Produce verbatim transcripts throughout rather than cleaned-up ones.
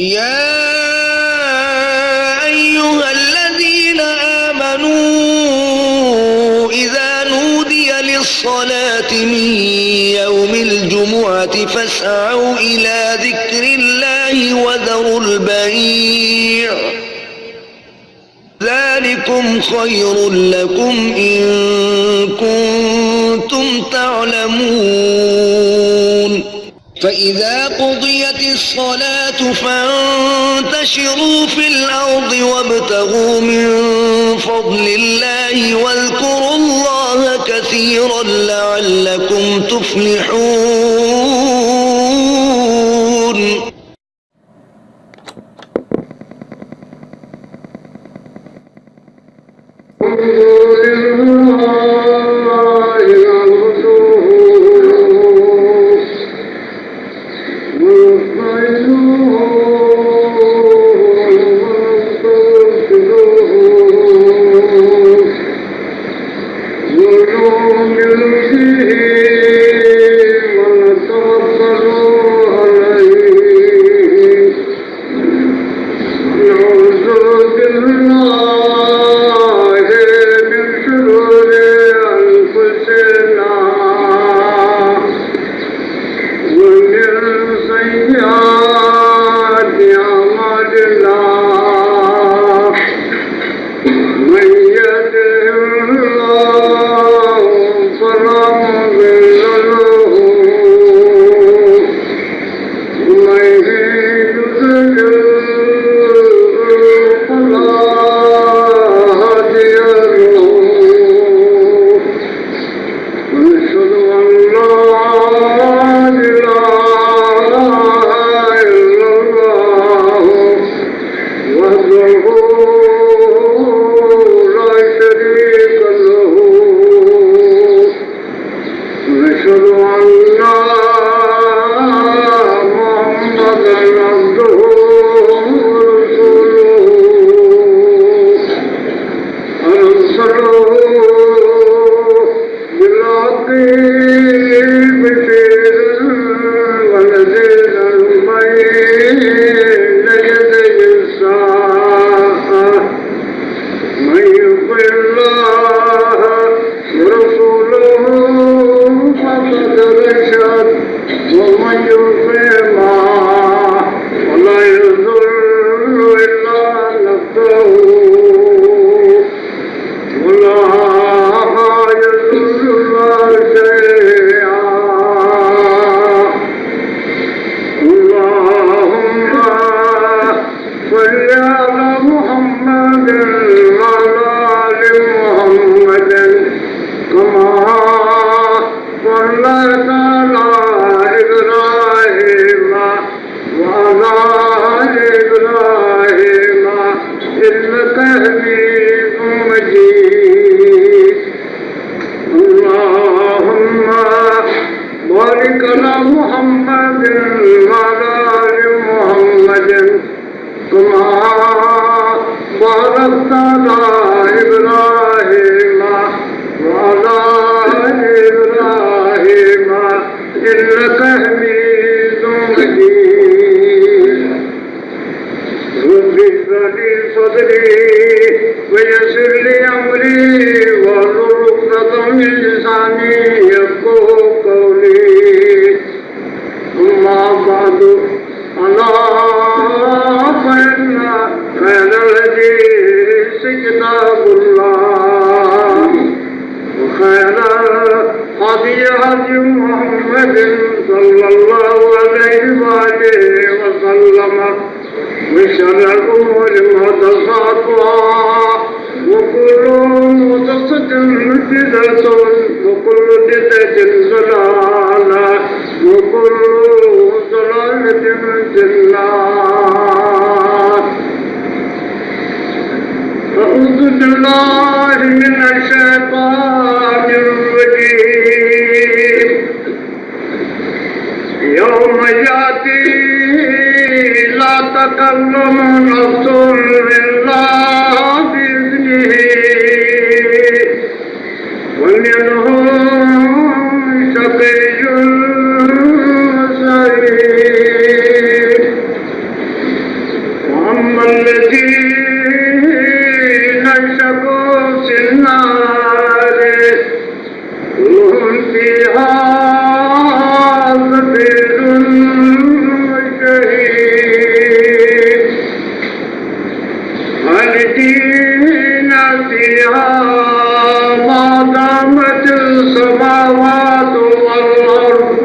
يا أيها الذين آمنوا إذا نودي للصلاة من يوم الجمعة فاسعوا إلى ذكر الله وذروا البيع، ذلكم خير لكم إن كنتم تعلمون. فإذا قضيت الصلاة فانتشروا في الأرض وابتغوا من فضل الله واذكروا الله كثيرا لعلكم تفلحون. ونعوذ بالله من شرور أنفسنا ومن سيئات أعمالنا. من يهده الله فلا مضل له، ومن يضلل فلا هادي له. ونشهد أن لا إله إلا الله وحده لا شريك له. ونشهد أن محمدا عبده ورسوله. أرسله بالحق بشيرا ونذيرا بين يدي الساعة. من يطع الله ورسوله فقد رشد، ومن يطعهما فلا يضر إلا نفسه ولا يضرها شيئا. اللهم صل على محمد وعلى آل محمد كما صليت على إبراهيم وعلى آل إبراهيم إنك حميد مجيد. اللهم بارك على محمد وعلى آل محمد كما باركت على إبراهيم وعلى آل إبراهيم إنك حميد مجيد. رب اشرح لي صدري ويسر لي أمري واحلل عقدة من لساني يفقهوا قولي. أما بعد، ألا فإن خير الحديث كتاب الله، وخير الهدي هدي محمد صلى الله عليه وآله وسلم، وشر الأمور محدثاتها، وكل محدثة بدعة، وكل بدعة ضلالة، وكل ضلالة في النار. أعوذ بالله من الشيطان الرجيم. يوم يأتي لا تكلم نفس إلا بإذنه ومنهم شقي وسعيد. الذين شكوا في النار هم فيها زفير وشهيق. خالدين فيها ما دامت السماوات والأرض.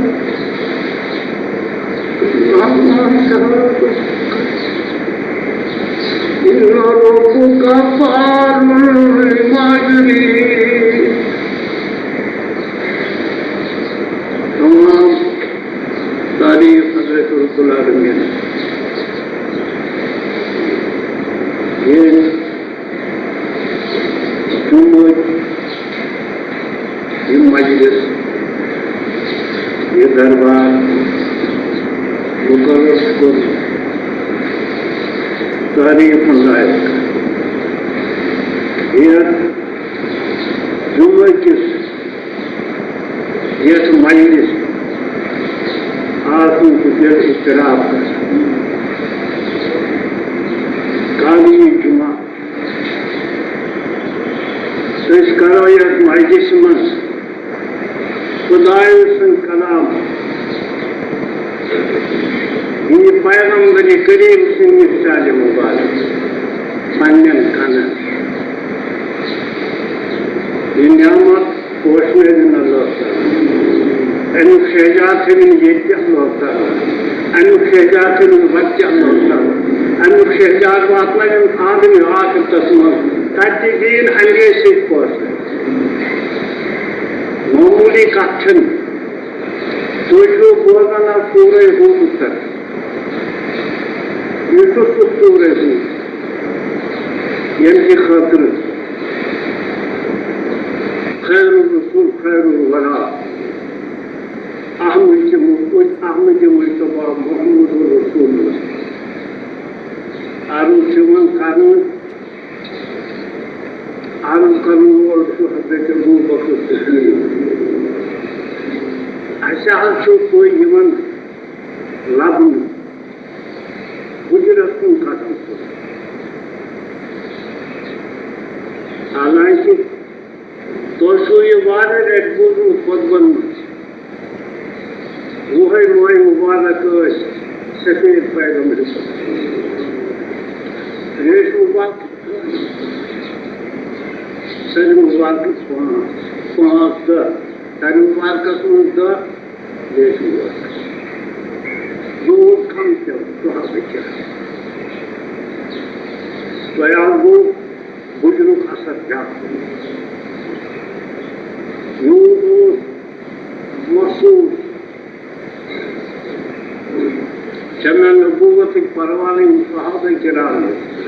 إن ربك فعال لما يريد. تمام تعریف حضرت رب العالمین۔ یہ جمعہ، یہ مجلس، یہ دربار مقرر کوٚر تعریف ہُنٛد لایق۔ یتھ جمعہ کِس یتھ مجلس آسُن تہٕ دِل اضطراب گژھُن۔ کالی جمعہ أسۍ کرو یتھ مجلسہِ منٛز خدایہِ سُنٛد کلام، یہِ پیغمبر کریم سٕنٛدِ مثالِ مبارک پننٮ۪ن کنن۔ یہِ نعمت پوشنٲوِن اللہ تعالیٰ۔ اَمیُک شہجار تھٲوِن ییٚتہِ اللہ تعالیٰ۔ اَمیُک شہجار تھٲوِن وَتہِ اللہ تعالیٰ۔ اَمیُک شہجار واتنٲوِن عالمِ آخرتس منٛز۔ تَتہِ تہِ دِیِن اَمے سۭتۍ پوشنہٕ۔ معموٗلی کَتھ چھَنہٕ۔ تُہۍ چھِو بوزان آز سورہ ہود تہٕ۔ یہِ چھُ سُہ سورہ ہود، ییٚمہِ کہِ خٲطرٕ خیر الرسول، خیر الورا، احمد جمع، احمد مجتبیٰ محمد الرسول اللہ عرض چھُ یِوان کرنہٕ۔ عرض کرن وول چھُ حضرت ابوبکر صدیق۔ اسہِ حظ چھُ تُہۍ یِوان لبنہٕ، حجرس کُن قدم تُلان۔ حالانکہ تۄہہِ چھُو یہِ واریاہ لٹہِ بوٗزمُت خطبن منٛز، وُہے ماہِ مبارک ٲسۍ سفید پیغمبرس۔ ریشہِ مبارک، سرِ مبارکس پانٛژھ، پانٛژھ دَہ، سرِ مبارکس منٛز دَہ، ریشہِ مبارکس۔ یوٗت کم پیوٚو صحابہ کرام۔ تۄہہِ آو گوٚو بُجرُک اثر زیادٕ۔ یوٗت اوس محسوٗس چمن نبوتٕکۍ پروانہٕ یِم صحابہ کرام ٲسۍ،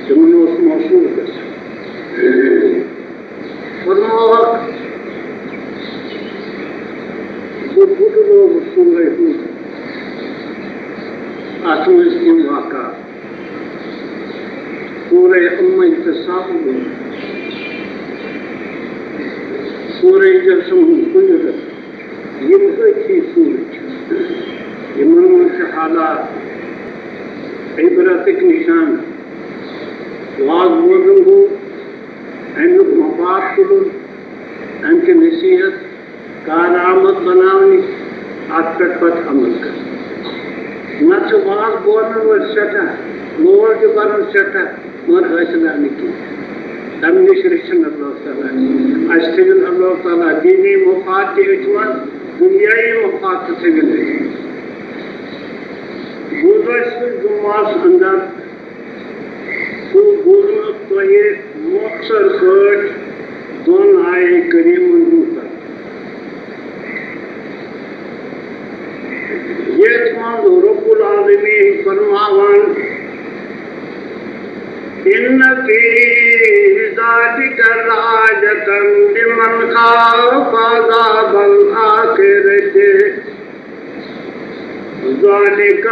تِمن اوس محسوٗس گژھان۔ فرماوکھ، بہٕ پھُٹرووُس سورہ ہود، اتھ منٛز تِم واقعات۔ سورہ اما انفصال، سورہ جسم ہُنٛد کُنہِ رٮ۪تہٕ، یِم أتھی سورہ چھِ، یِمن منٛز چھِ حالات، عبرتٕکۍ نشان، واز بوزُن گوٚو، اَمیُک مفاد تُلُن، اَمہِ چہِ نصیحت، کارآمد بناونٕچ، اتھ پٮ۪ٹھ پتہٕ عمل کرُن۔ نتہٕ چھِ واز بوزن وٲلۍ سٮ۪ٹھاہ، لول تہِ بران سٮ۪ٹھاہ، مگر حٲصِل آو نہٕ کینٛہہ۔ تمہِ نِش رٔچھِن اللہ تعالیٰ۔ اسہِ تھٲوِن اللہ تعالیٰ دینی مفاد تہِ أتھۍ منٛز، دُنیاوی مفاد تہِ تھٲوِن أتھۍ منٛز۔ بوٗزو أسۍ جمعہس اندر چھُ بوٗزمُت تۄہہِ مۄخصر پٲٹھۍ دۄن آیے کریٖمن ہُنٛد ترجمہٕ۔ یتھ منٛز رب العالمین فرماوان، ان فی ذلک لآیۃ لمن خاف عذاب الآخرۃ۔ ذلک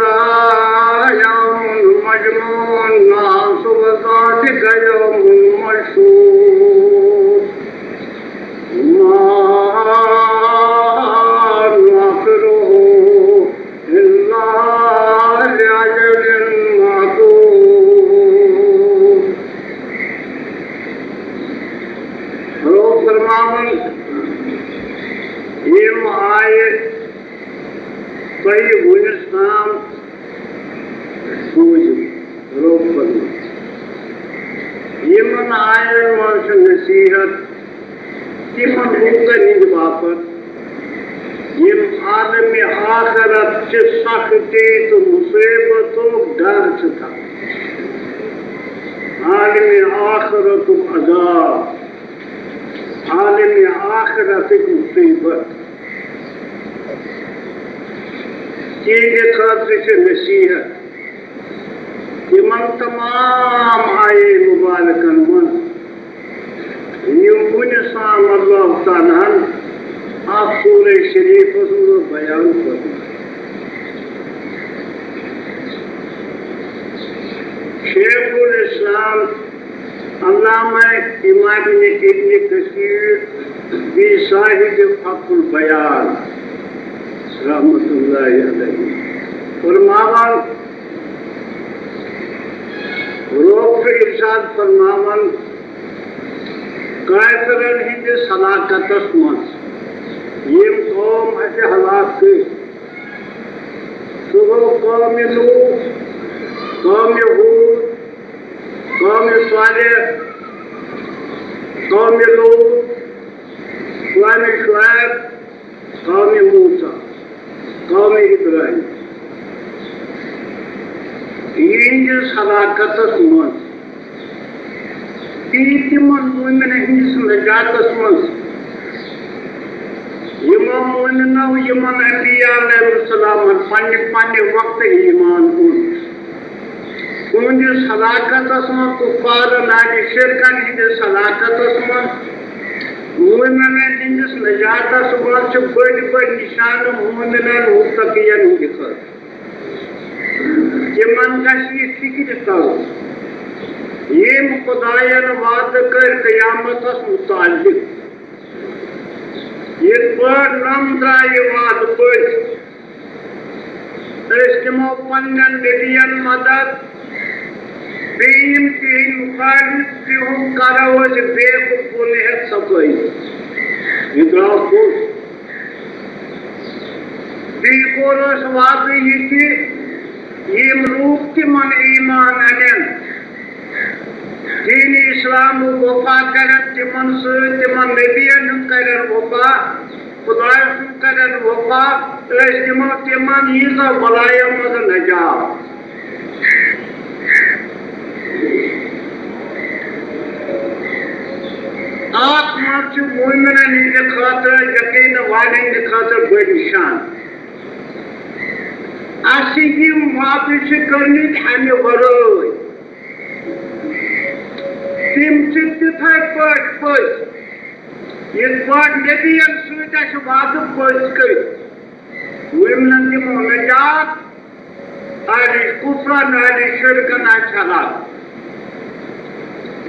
یوم مجموع الناس وذلک یوم مشهود۔ وما نؤخره الا لأجل معدود۔ بوٗزِو، رۄب فرموو۔ یِمن آیَن منٛز چھِ نصیحت تِمن لوٗکن ہٕنٛدِ باپتھ، یِم عالمِ آخرت چہِ سختی تہٕ مُصیبتُک ڈر چھِ تھاوان۔ عالمِ آخرتُک عذاب، عالمِ آخرتٕکۍ مُصیبت، تِہنٛدِ خٲطرٕ چھِ نصیحت۔ تِمن تمام آیے مُبارکن منٛز یِم وُنہِ سام اللہ تعالیٰ ہن اَتھ سورہ شریفس منٛز بیان کوٚرمُت۔ شیخ الاسلام علامہ امام ابن کثیر بیٚیہِ صاحب فتح البیان رحمت اللہ علیہ فرماوان، رۄب چھُ ارشاد فرماوان، کافرن ہٕنٛدِس ہلاکتس منٛز یِم قوم اَسہِ ہلاک کٔرۍ، سُہ گوٚو قومِ نوح، قومِ ہود، قومِ صالح، قومِ لوط، قومِ شعیب، قومِ موسیٰ، قومِ ابراہیم۔ یِہنٛدِس ہلاکتس منٛز، بیٚیہِ تِمن مومنن ہٕنٛدِس نجاتس منٛز، یِمو مومنو یِمن انبیاء علیہ السلامن پننہِ پننہِ وقتہٕ ایمان اوٚن۔ تُہنٛدِس ہلاکتس منٛز، کفارن، اہلِ شرکن ہٕنٛدِس ہلاکتس منٛز، مومنن ہٕنٛدِس نجاتس منٛز چھِ بٔڑۍ بٔڑۍ نشانہٕ مومنن متقین ہٕنٛدِ خٲطرٕ۔ تِمن گژھِ یہِ فکرِ ترُن، ییٚمۍ خداین وعدٕ کٔرۍ قیامتس متعلق۔ یِتھ پٲٹھۍ نَم درٛایہِ وعدٕ پٔزۍ، أسۍ دِمو پننٮ۪ن نبین مدد، بیٚیہِ یِم تِہنٛدۍ مخالف تِہُنٛد کرو أسۍ بے قبول ہٮ۪تھ صفٲیی۔ یہِ درٛاو پوٚز۔ بیٚیہِ کوٚر اَسہِ وعدٕ یہِ تہِ، یِم لوٗکھ تِمن ایمان اَنن، دین اسلامُک وفا کرن، تِمن سۭتۍ، تِمن نبین ہُنٛد کرن وفا، خدایہِ سُنٛد کرن وفا، أسۍ دِمو تِمن ییٖژاہ بلایو منٛز نجات۔ اَتھ منٛز چھُ مومنن ہٕنٛدِ خٲطرٕ، یقین والٮ۪ن ہٕنٛدِ خٲطرٕ بٔڑۍ نشان۔ اَسہِ یِم وعدٕ چھِ کٔرمٕتۍ اَمہِ ورٲے، تِم چھِ تِتھے پٲٹھۍ پٔزۍ، یِتھ پٲٹھۍ نبین سۭتۍ اَسہِ وعدٕ پٔزۍ کٔرۍ۔ مومنن دِمو نجات، اہلِ کفرن، اہلِ شرکن آسہِ ہلاک۔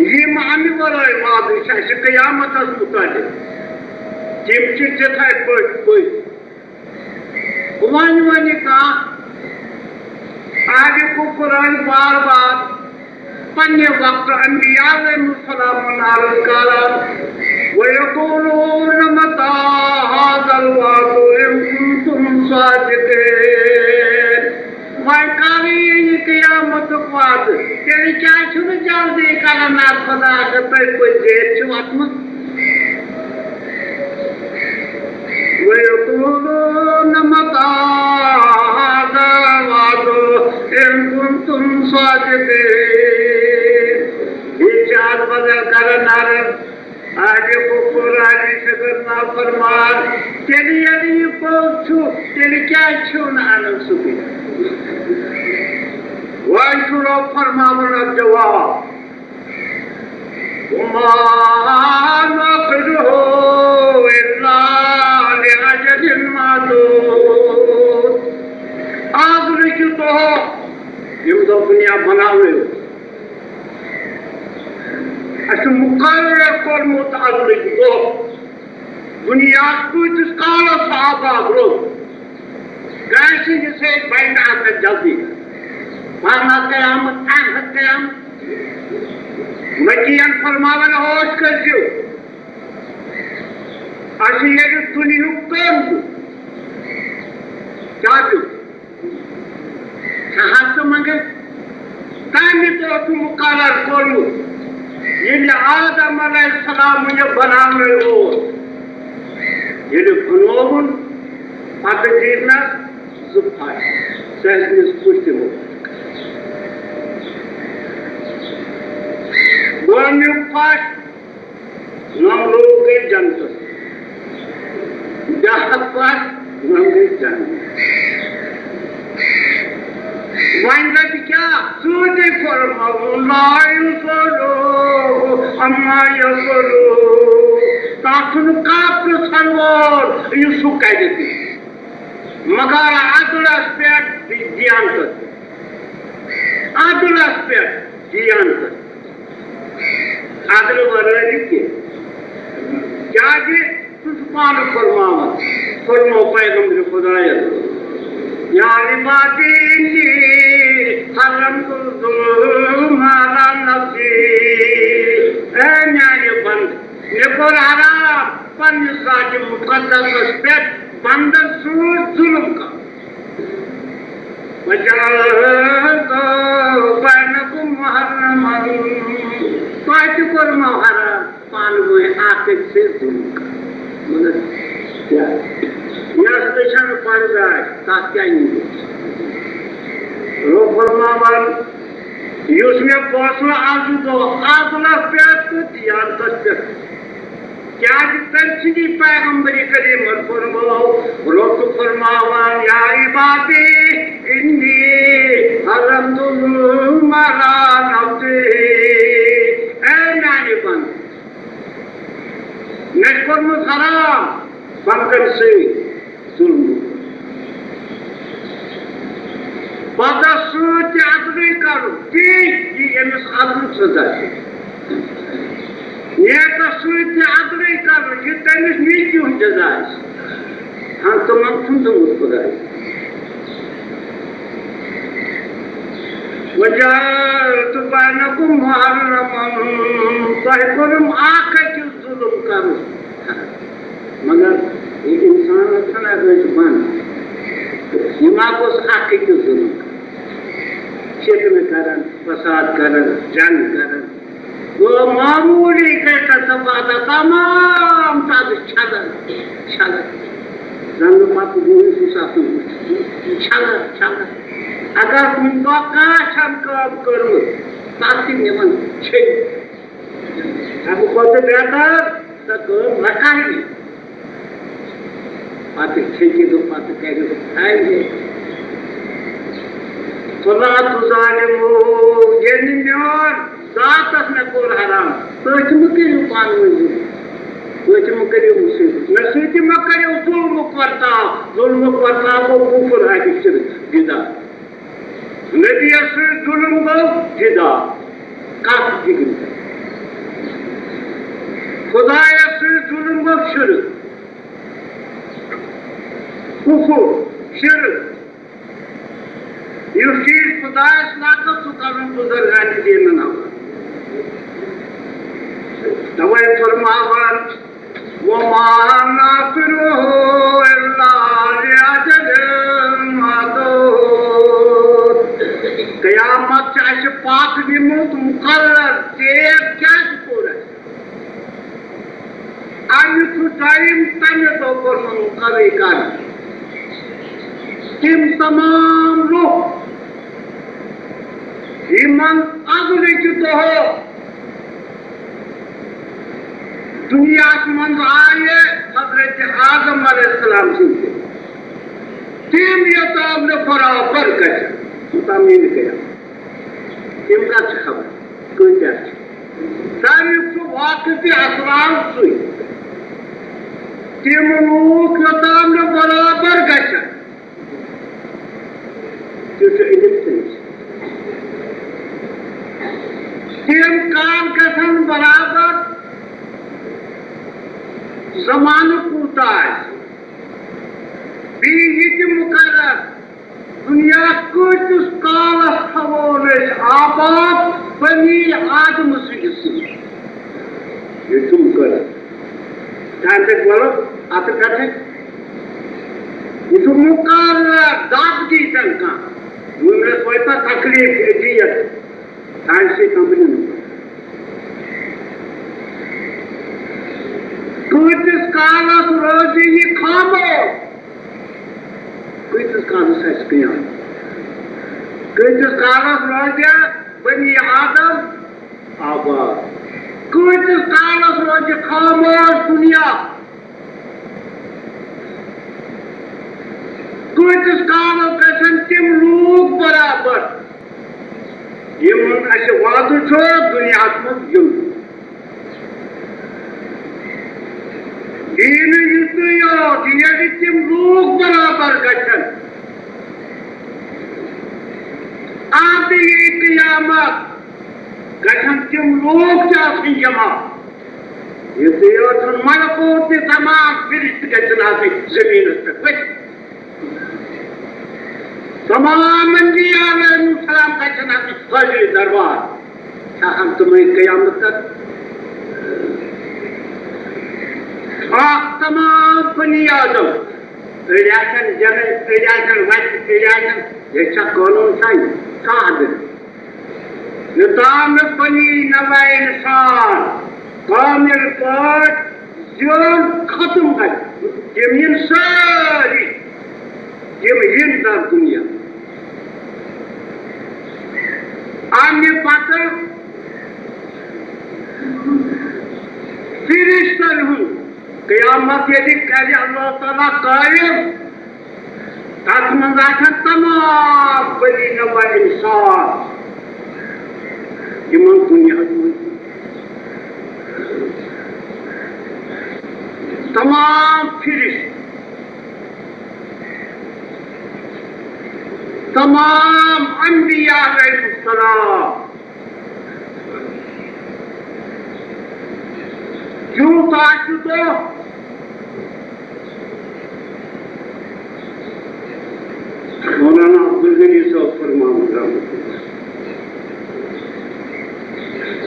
یِم اَمہِ ورٲے وعدٕ چھِ اَسہِ قیامتس متعلق، تِم چھِ تِتھے پٲٹھۍ پٔزۍ۔ وۄنۍ وَنہِ کانٛہہ، اہلِ کفر آسہِ بار بار پننہِ وقتہٕ انبیاء علیہم السلامن عرض کران، وَيَقُولُونَ مَتَىٰ هَٰذَا الْوَعْدُ إِن كُنتُمْ صَادِقِينَ۔ وۄنۍ کر یِیہِ یہِ قیامتُک وعدٕ؟ تیٚلہِ کیٛازِ چھُو نہٕ جلدی کران؟ نہ خدا، اگر تُہۍ پٔزۍ زیٖٹھۍ چھِو اَتھ منٛز۔ وَيَقُولُونَ مَتَىٰ هَٰذَا الْوَعْدُ إِن كُنتُمْ صَادِقِينَ۔ یہِ چھِ اَتھ بدل کران عرض، اہلِ کفر، اہلِ شرک، نافرمان، تیٚلہِ ییٚلہِ یہِ پوٚز چھُ، تیٚلہِ کیٛازِ چھِو نہٕ اَنان سُہ تہِ؟ وۄنۍ چھُ رۄب فرماوان اَتھ جواب، وَمَا نُؤَخِّرُهُ إِلَّا لِأَجَلٍ مَّعْدُودٍ۔ آز رُکِو تُہۍ، یِم دۄہ دُنیا بَناونہٕ۔ اَسہِ چھُ مُقرر کوٚرمُت اَزلٕکۍ دۄہ، دُنیا کۭتِس کالَس آباد روزِ۔ کٲنٛسہِ نِش ہے بَنہِ نہٕ اَتھ پٮ۪ٹھ جلدی۔ پانہٕ قیامت، اَنہٕ قیامت۔ مکین فرماوان، ہوش کٔرۍزیو۔ اَسہِ ییٚلہِ دُنیہُک کٲم دیُت، کیٛاہ دیُت؟ صحت تہٕ مگر کامہِ دۄہ چھُ مُقرر کوٚرمُت، ییٚلہِ آدم علیہ السلام یہِ بناونہٕ اوس، ییٚلہِ بنووُن، پتہٕ دِتنس زٕ پھش، سہلنِس پُشتہِ مُبارک۔ گۄڈٕنیُک پھش نمرود گٔے جنتس۔ بیٛاکھ پتھ نمرود جنت۔ وۄنۍ دپہِ کیٛاہ؟ سیوٚدُے فرماوُن، لا یُسألُ عما یفعل۔ تتھ چھُنہٕ کانٛہہ پرژھن وول، یہِ سُہ کرِ تہِ۔ مگر عدلس پٮ۪ٹھ دیانتس پٮ۪ٹھ۔ عدلس پٮ۪ٹھ دیانتس۔ عدل ورٲے نہٕ کینٛہہ۔ کیٛازِ؟ سُہ چھُ پانہٕ فرماوان، فرموو پیغمبر خدایَن، یا عبادی انی حرمت الظلم علی نفسی۔ اے میانہِ بندٕ، مےٚ کوٚر حرام پننِس ذاتِ مقدسس پٮ۪ٹھ بندن سۭتۍ ظلم کرُن۔ وجعلت بینکم محرما۔ تۄہہِ تہِ کوٚرمو حرام پانہٕ ؤنۍ اکھ أکۍ سۭتۍ ظلم کرُن۔ مگر کیٛاہ؟ یۄس نہٕ چھنہٕ پردٕ آسہِ، تتھ کیٛاہ نیٖرِتھ؟ رۄب فرماوان، یُس مےٚ فٲصلہٕ از گوٚو عدلس پٮ۪ٹھ تہٕ دیانتس پٮ۪ٹھ، کیٛازِ تٔمۍ سٕنٛدی پیغمبر کریمن فرموو، رۄب چھُ فرماوان، یا عبادی انی حرمت الظلم علی نفسی۔ اے میانہِ بندٕ، مےٚ چھُ کوٚرمُت حرام بندن سۭتۍ ظلم۔ بدس سۭتۍ تہِ عدلٕے کرُن، تی یی أمِس عدلُک سزا تہِ۔ نیکس سۭتۍ تہِ عدلٕے کرُن، یہِ تٔمِس نیکی ہُنٛد جزا آسہِ۔ ہن تِمن چھُنہٕ دیُتمُت خدایہِ۔ وجعلت بینکم محرما، تۄہہِ کوٚرُم اکھ أکِس ظلم کرُن۔ مگر یہِ اِنسانس چھَنہ أچھ بنٛد۔ یہِ ما گوٚژھ اکھ أکِس ظُلُم کران؟ فتنہٕ کران، فساد کران، جنگ کران۔ گوٚو معموٗلی کَتھِ تہٕ پتہٕ تمام تَتھ چھلان، چھلان۔ زَن نہٕ پتہٕ وُہِس اوس آسان وُچھُن۔ چھلان، چھلان۔ اگر کُنہِ دۄہ کانٛہہ چھَنہٕ کٲم کٔرمٕژ، تَتھ چھِ نِوان چھٔلِتھ۔ اَمہِ کھۄتہٕ بہتر سۄ کٲم نہ کرنی۔ پتہٕ چھٔکِو، پتہٕ کٔرِو سارے۔ فلا تظالموا، ییٚلہِ میون ذاتس مےٚ کوٚر حرام، تُہۍ تہِ مہٕ کٔرِو پانہٕ ؤنۍ ظُلم۔ تُہۍ تہِ مہٕ کٔرِو مُصیبت۔ مےٚ سۭتۍ تہِ مہٕ کٔرِو ظُلمُک ورتاو۔ ظُلمُک ورتاو گوٚو کُفر، اَتہِ شرک، بدعت۔ نبیَس سۭتۍ ظُلم گوٚو جِدال، کَتھ جِگرِ۔ خدایَس سۭتۍ ظُلم گوٚو شِرک، کُفُر، شِرک۔ یُس چیٖز خدایَس لَگہِ، سُہ کَرُن بُزرگانِ دیٖنَن حوالہٕ۔ تَوَے فرماوان، وما نأخره إلا لأجل معدود۔ قیامت چھِ اَسہِ پتھ نِمُت مُقرر، ژیر کیٛازِ کوٚر اَسہِ؟ اَمیُک چھُ ٹایم تَمہِ دۄہ کوٚرمُت مُقررٕے کرنہٕ۔ تِم تمام لُکھ یِمن اَزلٕکہِ دۄہ دُنیاہَس منٛز آیہِ حضرت آدم علیہ السلام سٕنٛدِ، تِم یوٚتام نہٕ برابر گژھن، توٚتام یی نہٕ قیامت۔ تِم کَتھ چھِ خبر؟ کۭتیٛاہ چھِ؟ تَمیُک چھُ واقعہٕ تہِ اَسرار سُے۔ تِم لوٗکھ یوٚتام نہٕ برابر گژھن، تیُتھ چھُ علم تٔمِس۔ تِم کر گژھن برابر؟ زمانہٕ کوٗتاہ آسہِ؟ بیٚیہِ یہِ تہِ مُقرر، دُنیا کۭتِس کالس تھاوون أسۍ آباد بنی آدم سٕنٛدِ سۭتۍ؟ یہِ چھُ مُقرر۔ تَمہِ سۭتۍ وَلو اَتھٕ پٮ۪ٹھٕے۔ یہِ چھُ مُقرر، دَب دی تَنہٕ کانٛہہ۔ وۄنۍ ٲس وۄنۍ پَتہٕ تکلیٖف اذیت۔ سارسٕے کمپنی نمبر۔ کۭتِس کالس روزِ یہِ خاموش؟ کۭتِس کالس آسہِ قیام؟ کۭتِس کالس روزِ بنی آدم آباد؟ کۭتِس کالس روزِ خاموش دُنیا؟ کۭتِس کالس گژھن تِم لوٗکھ برابر، یِمن اَسہِ وعدٕ چھُ دُنیاہس منٛز دیُن؟ یی نہٕ یِتُے یوت، ییٚلہِ تِم لوٗکھ برابر گژھن، اَدٕ یی قیامت، گژھن تِم لوٗکھ تہِ آسٕنۍ جمع۔ یِتُے یوت چھُنہٕ، ملکوت تہِ تمام فرشتہٕ گژھن آسٕنۍ زٔمیٖنس پٮ۪ٹھ ؤتھۍ۔ تمام انبیاء علیہم السلام گژھن آسٕنۍ حٲضِر دربار۔ چھا ہم تِمے قیامت تک؟ اکھ تمام بنی آدم، أڑۍ آسن جنت، أڑۍ آسن وتہِ، أڑۍ آسن، ییٚتہِ چھا قانون سانہِ؟ کانٛہہ دِنہٕ۔ یوٚتام نہٕ بنی نوع انسان کامل پٲٹھۍ زیُن ختم گژھِ، تِم یِن سٲری، تِم یِن در دُنیا۔ اَمہِ پتہٕ فرشتن ہُنٛد قیامت ییٚلہِ کرِ اللہ تعالیٰ قٲیِم، تَتھ منٛز آسن تمام بنی نوع انسان یِمن دُنیاہس منٛز، تمام فرشتہٕ، تمام انبیاء علیہم السلام۔ کیوں تاج تو؟ مولانا عبدالغنی صاحب فرمان رحمۃ اللہ۔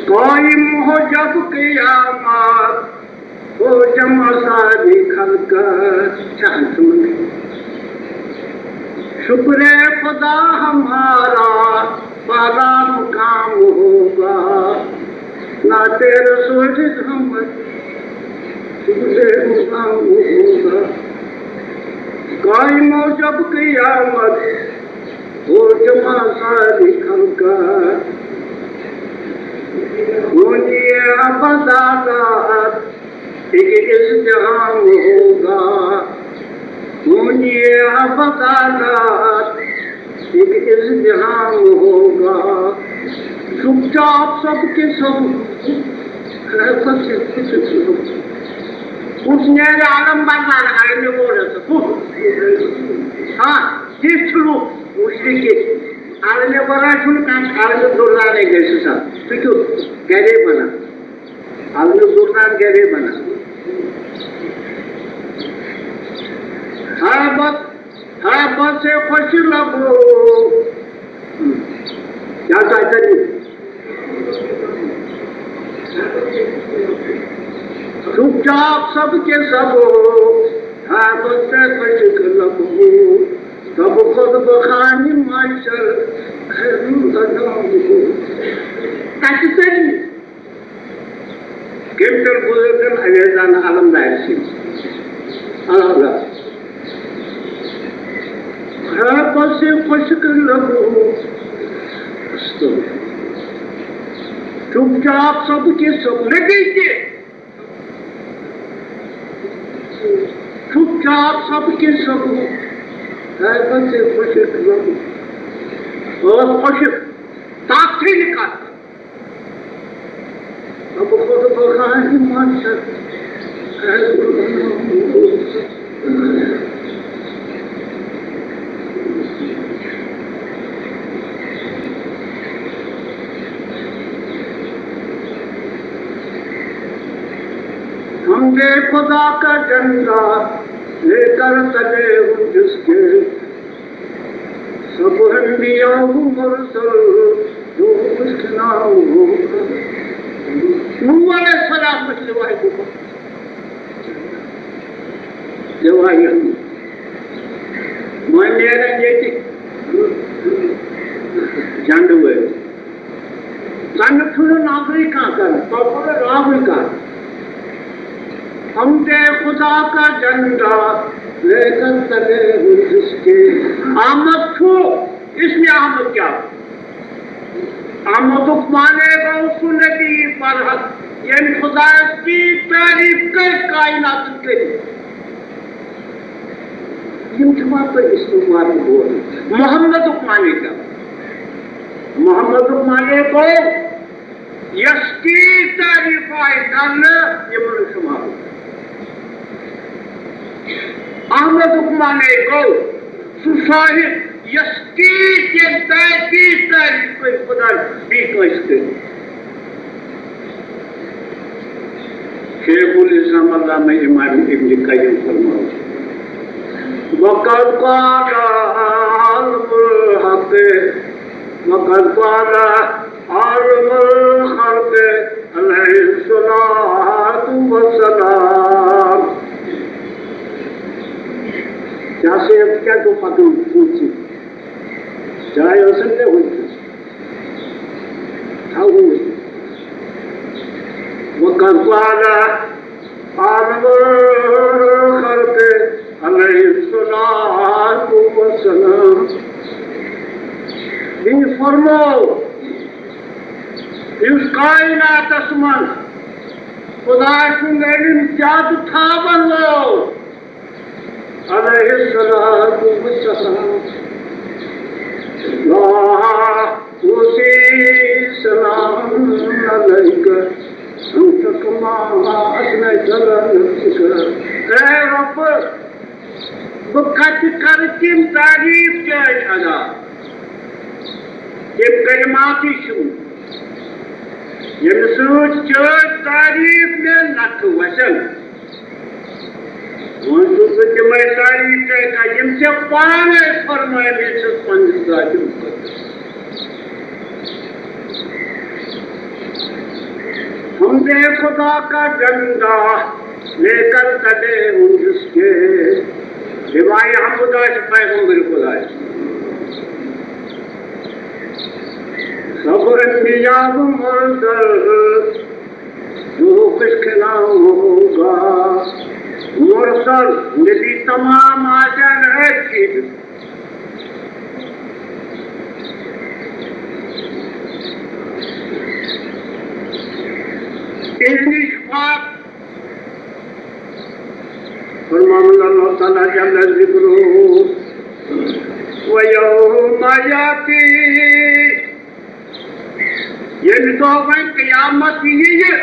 قائم ہو جب قیامت، ہو جمع ساری خلقت۔ شکر خدا ہمارا، پالا مقام ہوگا، نعت رسول رحمت، شکر مقام ہوگا۔ قائم ہو جب قیامت، ہو جمع ساری خلقت، ہونی ہے ابدادات، ایک ازدحام ہوگا، ہونی ہے ابدادات، ایک ازدحام ہوگا۔ چپ چاپ سب کے سب، اس نے عالم بردار عالم بول رہا تھا۔ ہاں، یہ چھلو مشرک۔ عالم بردار چھلو کان، عالم بردار نہیں گئے سسا۔ تو کیوں گرے بنا؟ عالم بردار گرے بنا۔ ہاں، بس ہاں، بس خوش لگو۔ کیا چاہتے ہیں؟ چپ چاپ سب کے سب ہو، ہاں، بس خوش لگو۔ تب خود بخانی معاشر خیر لگو۔ کتہِ تٔرۍ؟ کٔمۍ کٔر بُزرگن اویزان علمدار سٕنٛدۍ؟ الحمدللہ۔ خرابس سے خوش کر لگو۔ چپ چاپ سب کے سب لگے کے۔ چپ چاپ سب کے سب۔ خرابس سے خوش کر لگو۔ اور خوش، تاپ سے نکال۔ اب خود بخواہی معاشر ہم نے خدا کا جھنڈا لے کر کھڑے ہوں جس کے، سب انبیاء و مرسل جو اس کے نام ہو۔ نوح علیہ السلام مثل واحد کو لواحد۔ وۄنۍ نیرن ییٚتہِ جنڈٕ وٲلۍ۔ تَمیُک چھُنہٕ نظرٕے کانٛہہ کران، تَتھ چھُنہٕ راوٕے کانٛہہ۔ ہم دے خدا کا جھنڈا لے کر تلے ہوں جس کے۔ احمد چھُ، اس نے احمد کیا؟ احمدُک معنی گوٚو سُہ نبی برحق، ییٚمۍ خدایَس کی تعریف کٔر کائناتَن کٔرِتھ۔ یِم چھِ وَنان تُہۍ استعمال بولُن۔ محمدُک معنی کیٛاہ؟ محمدُک معنی گوٚو یَس کی تعریف آیہِ کرنہٕ، یِمَن چھُ معلوم۔ احمدُک معنی گوٚو سُہ صاحب یَس کی تہِ تعریف کٔرِتھ خۄداے بیٚیہِ کٲنٛسہِ کٔرِتھ۔ شیخ الاسلام علامہ امام ابن قیم فرماوان، وقد قال عالم الحق، وقد قال عالم الخلق علیہ الصلوۃ والسلام۔ کیا سے اب کیا تو پتہ پوچھی؟ جائے حسن نے ہوئی تھی۔ تھا ہوئی۔ وقد قال عالم الخلق علیہ الصلوۃ والسلام۔ بیٚیہِ فرموو، یُس کائناتس منٛز خدا سُنٛد علم زیادٕ تھاون وول، علیہ الصلوۃ والسلام، لا احصی ثناء علیک انت کما اثنیت علی نفسک۔ اے رب، بہٕ کتہِ کرٕ تِم تعریف چٲنۍ ادا؟ تِم کلماتٕے چھِم، ییٚمہِ سۭتۍ چٲنۍ تعریف مےٚ نکھٕ وسن۔ وۄنۍ چھُس بہٕ تِمے تعریف کران، یِم ژےٚ پانے فرمٲومٕتۍ چھِس پننِس ذاتِ مُقدس۔ ہم دے خدا کا جھنڈا لے کر تلے ہوں جس کے۔ روایت ہم خدا سے پیغمبر خدا ہے۔ سب انبیاء و مرسل جو کچھ کلام ہوگا، مرسل نبی تمام آ جان ہے چیز۔ اذن شفاعت فرماوان اللہ تعالیٰ جل ذکرہ، ویوم یاتی، ییٚمہِ دۄہ وۄنۍ قیامت یِیہِ،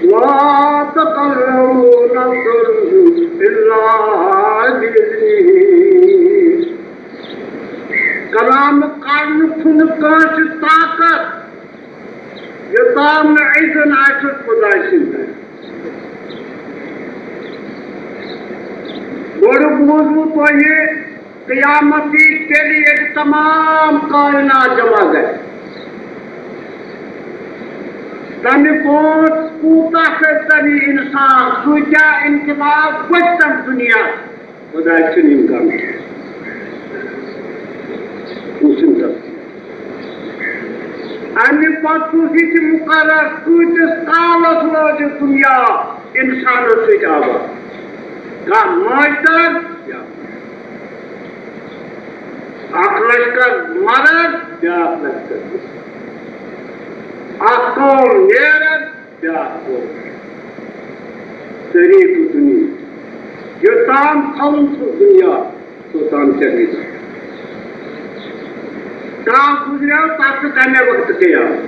لا تکلم نفس الا باذنہ۔ کلام کرنُک چھُنہٕ کٲنٛسہِ طاقت، یوٚتام نہٕ اذن آسہِ خۄداے سٕنٛدِ۔ گۄڈٕ بوٗزوٕ تۄہہِ قیامت یی تیٚلہِ، ییٚلہِ تمام کائنات جمع گژھِ۔ تمہِ برونٛٹھ کوٗتاہ کٔرۍ تمہِ انسان، سُہ کیٛاہ انقلاب وۄتھِ تمہِ دُنیا؟ خۄداے چھُنہٕ یِم کَم کینٛہہ۔ یِم چھِنہٕ تَتھ۔ اَمہِ پَتہٕ چھُ یہِ تہِ مُقرر، کۭتِس کالَس روزِ دُنیا اِنسانَس سۭتۍ آباد۔ کانٛہہ مٲنۍتَن یا اَکھ لَشکَر مَرَن، بیٛاکھ لَشکَر۔ اَکھ قوم نیرَن، بیٛاکھ گوٚو طریٖقہٕ دُنیا۔ یوٚتام تھاوُن چھُ دُنیا، توٚتام چَلہِ۔ کانٛہہ گُزریو، تَتھ چھُ تَمے وقتہٕ قیامت۔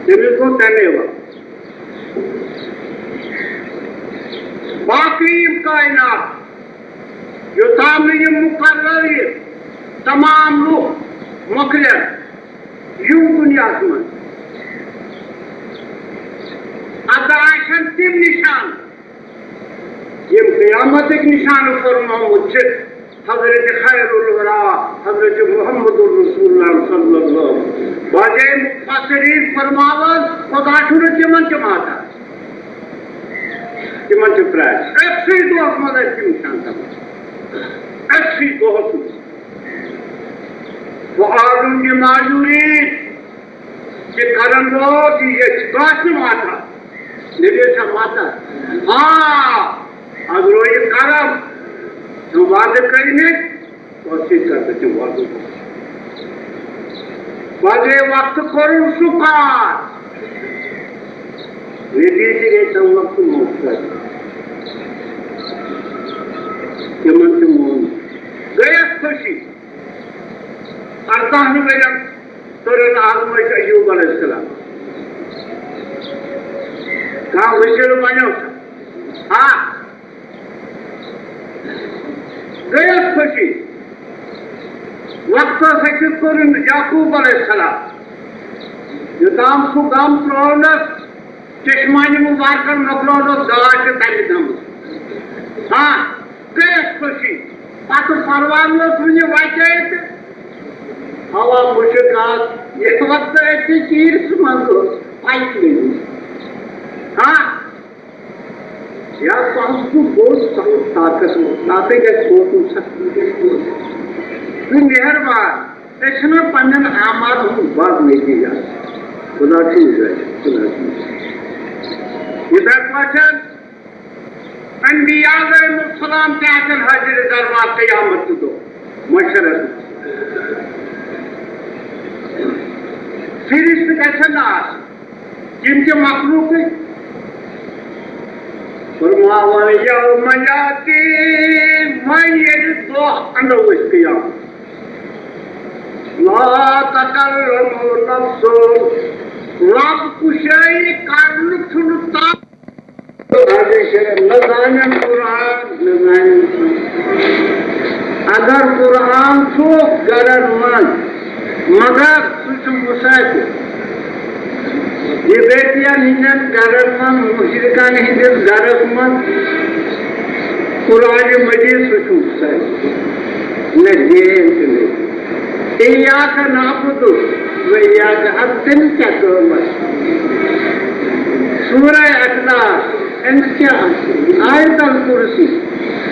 تٔمِس گوٚو تَمے وقتہٕ۔ باقٕے یِم کائنات، یوٚتام نہٕ یِم مُقرر یِن، تمام لُکھ مۄکلن یِم دُنیاہَس منٛز۔ اَتھ آسن تِم نِشان، یِم قیامتٕکۍ نِشانہٕ فرمومُت چھِ حضرت خیر الورا، حضرت محمد رسول اللہ صلی اللہ علیہ وسلم۔ واریاہ مفسرین فرماوان، خدا چھُنہٕ تِمن تہِ ماتان۔ تِمن چھِ پرٛاے۔ أکسٕے دۄہَس منٛز ٲسۍ تِم نِشان سَپدان۔ أکسٕے دۄہَس منٛز۔ یہِ معذوٗری چھِ کرن وول، یہِ چھِ کٲنٛسہِ نہٕ واتان۔ نبی چھا واتان؟ آ، اگر یہِ کرم، تِم وعدٕ کٔرمٕتۍ، تۄہہِ سۭتۍ کرٕ بہٕ تِم وعدٕ۔ پگہٕے وقتہٕ کوٚرُن سُہ کار، نتیٖجہٕ گٔے تَمہِ وقتہٕ موت۔ تِمن تہِ مون، گٔیَس خوشی۔ اَرداہَن ؤرین کٔرٕن آزمٲیش ایوب علیہ السلام۔ کانٛہہ ؤزیٖر بنیو سا؟ آ۔ گٔیَس خوشی۔ وقتس أکِس کوٚرُن یعقوب علیہ السلام۔ یوٚتام سُہ غم ترٛوونَس، چشمانہِ مُبارکن مۄکلٲونَس گاش تَمہِ غمہٕ۔ ہاں، گٔیَس خوشی۔ پتہٕ پروان اوس وُنہِ وَتے تہٕ ہوا مُشک آس۔ یہِ وقتہٕ أتھۍ چیٖرِس منٛز اوس، پَتہٕ لٔگِس۔ ہاں، یا تۄہہِ چھُ بوٚڑ سخت طاقت، تَتھ گژھِ سونٛچُن سخت۔ تہٕ مہربان، أسۍ چھِنہٕ پننٮ۪ن اعمالن ہُنٛد بد نتیجہ۔ خدا چھُ وٕچھان، خدا چھُ وٕچھان۔ یِتھے پٲٹھۍ انبیاء علیہم السلام تہِ آسن حاضر دربار قیامت کہِ دۄہ محشرس منٛز۔ فرشتہٕ گژھن نہٕ آسٕنۍ، یِم تہِ مخلوقٕے۔ فرماوان، یوم یاتی، وۄنۍ ییٚلہِ دۄہ اَنو أسۍ قیامت۔ لا تکلم نفس، رب کُشٲیی کرنُک چھُنہٕ تَتھ۔ نہ زانن قرآن، نہ زانن سُنت۔ اگر قرآن چھُ گرن منٛز، مگر سُہ چھُ مُسافِر۔ بدعتین ہٕنٛدٮ۪ن گرن منٛز، مُشرکن ہٕنٛدِس گرس منٛز قرآن مجید، سُہ چھُ مُسافِر۔ نہ دین تہِ نہ۔ ایاک نعبد و ایاک، اب تٔمِس کیٛاہ قۭمتھ؟ سورہ اخلاص، أمِس کیٛاہ آسہِ؟ آیت الکرسی،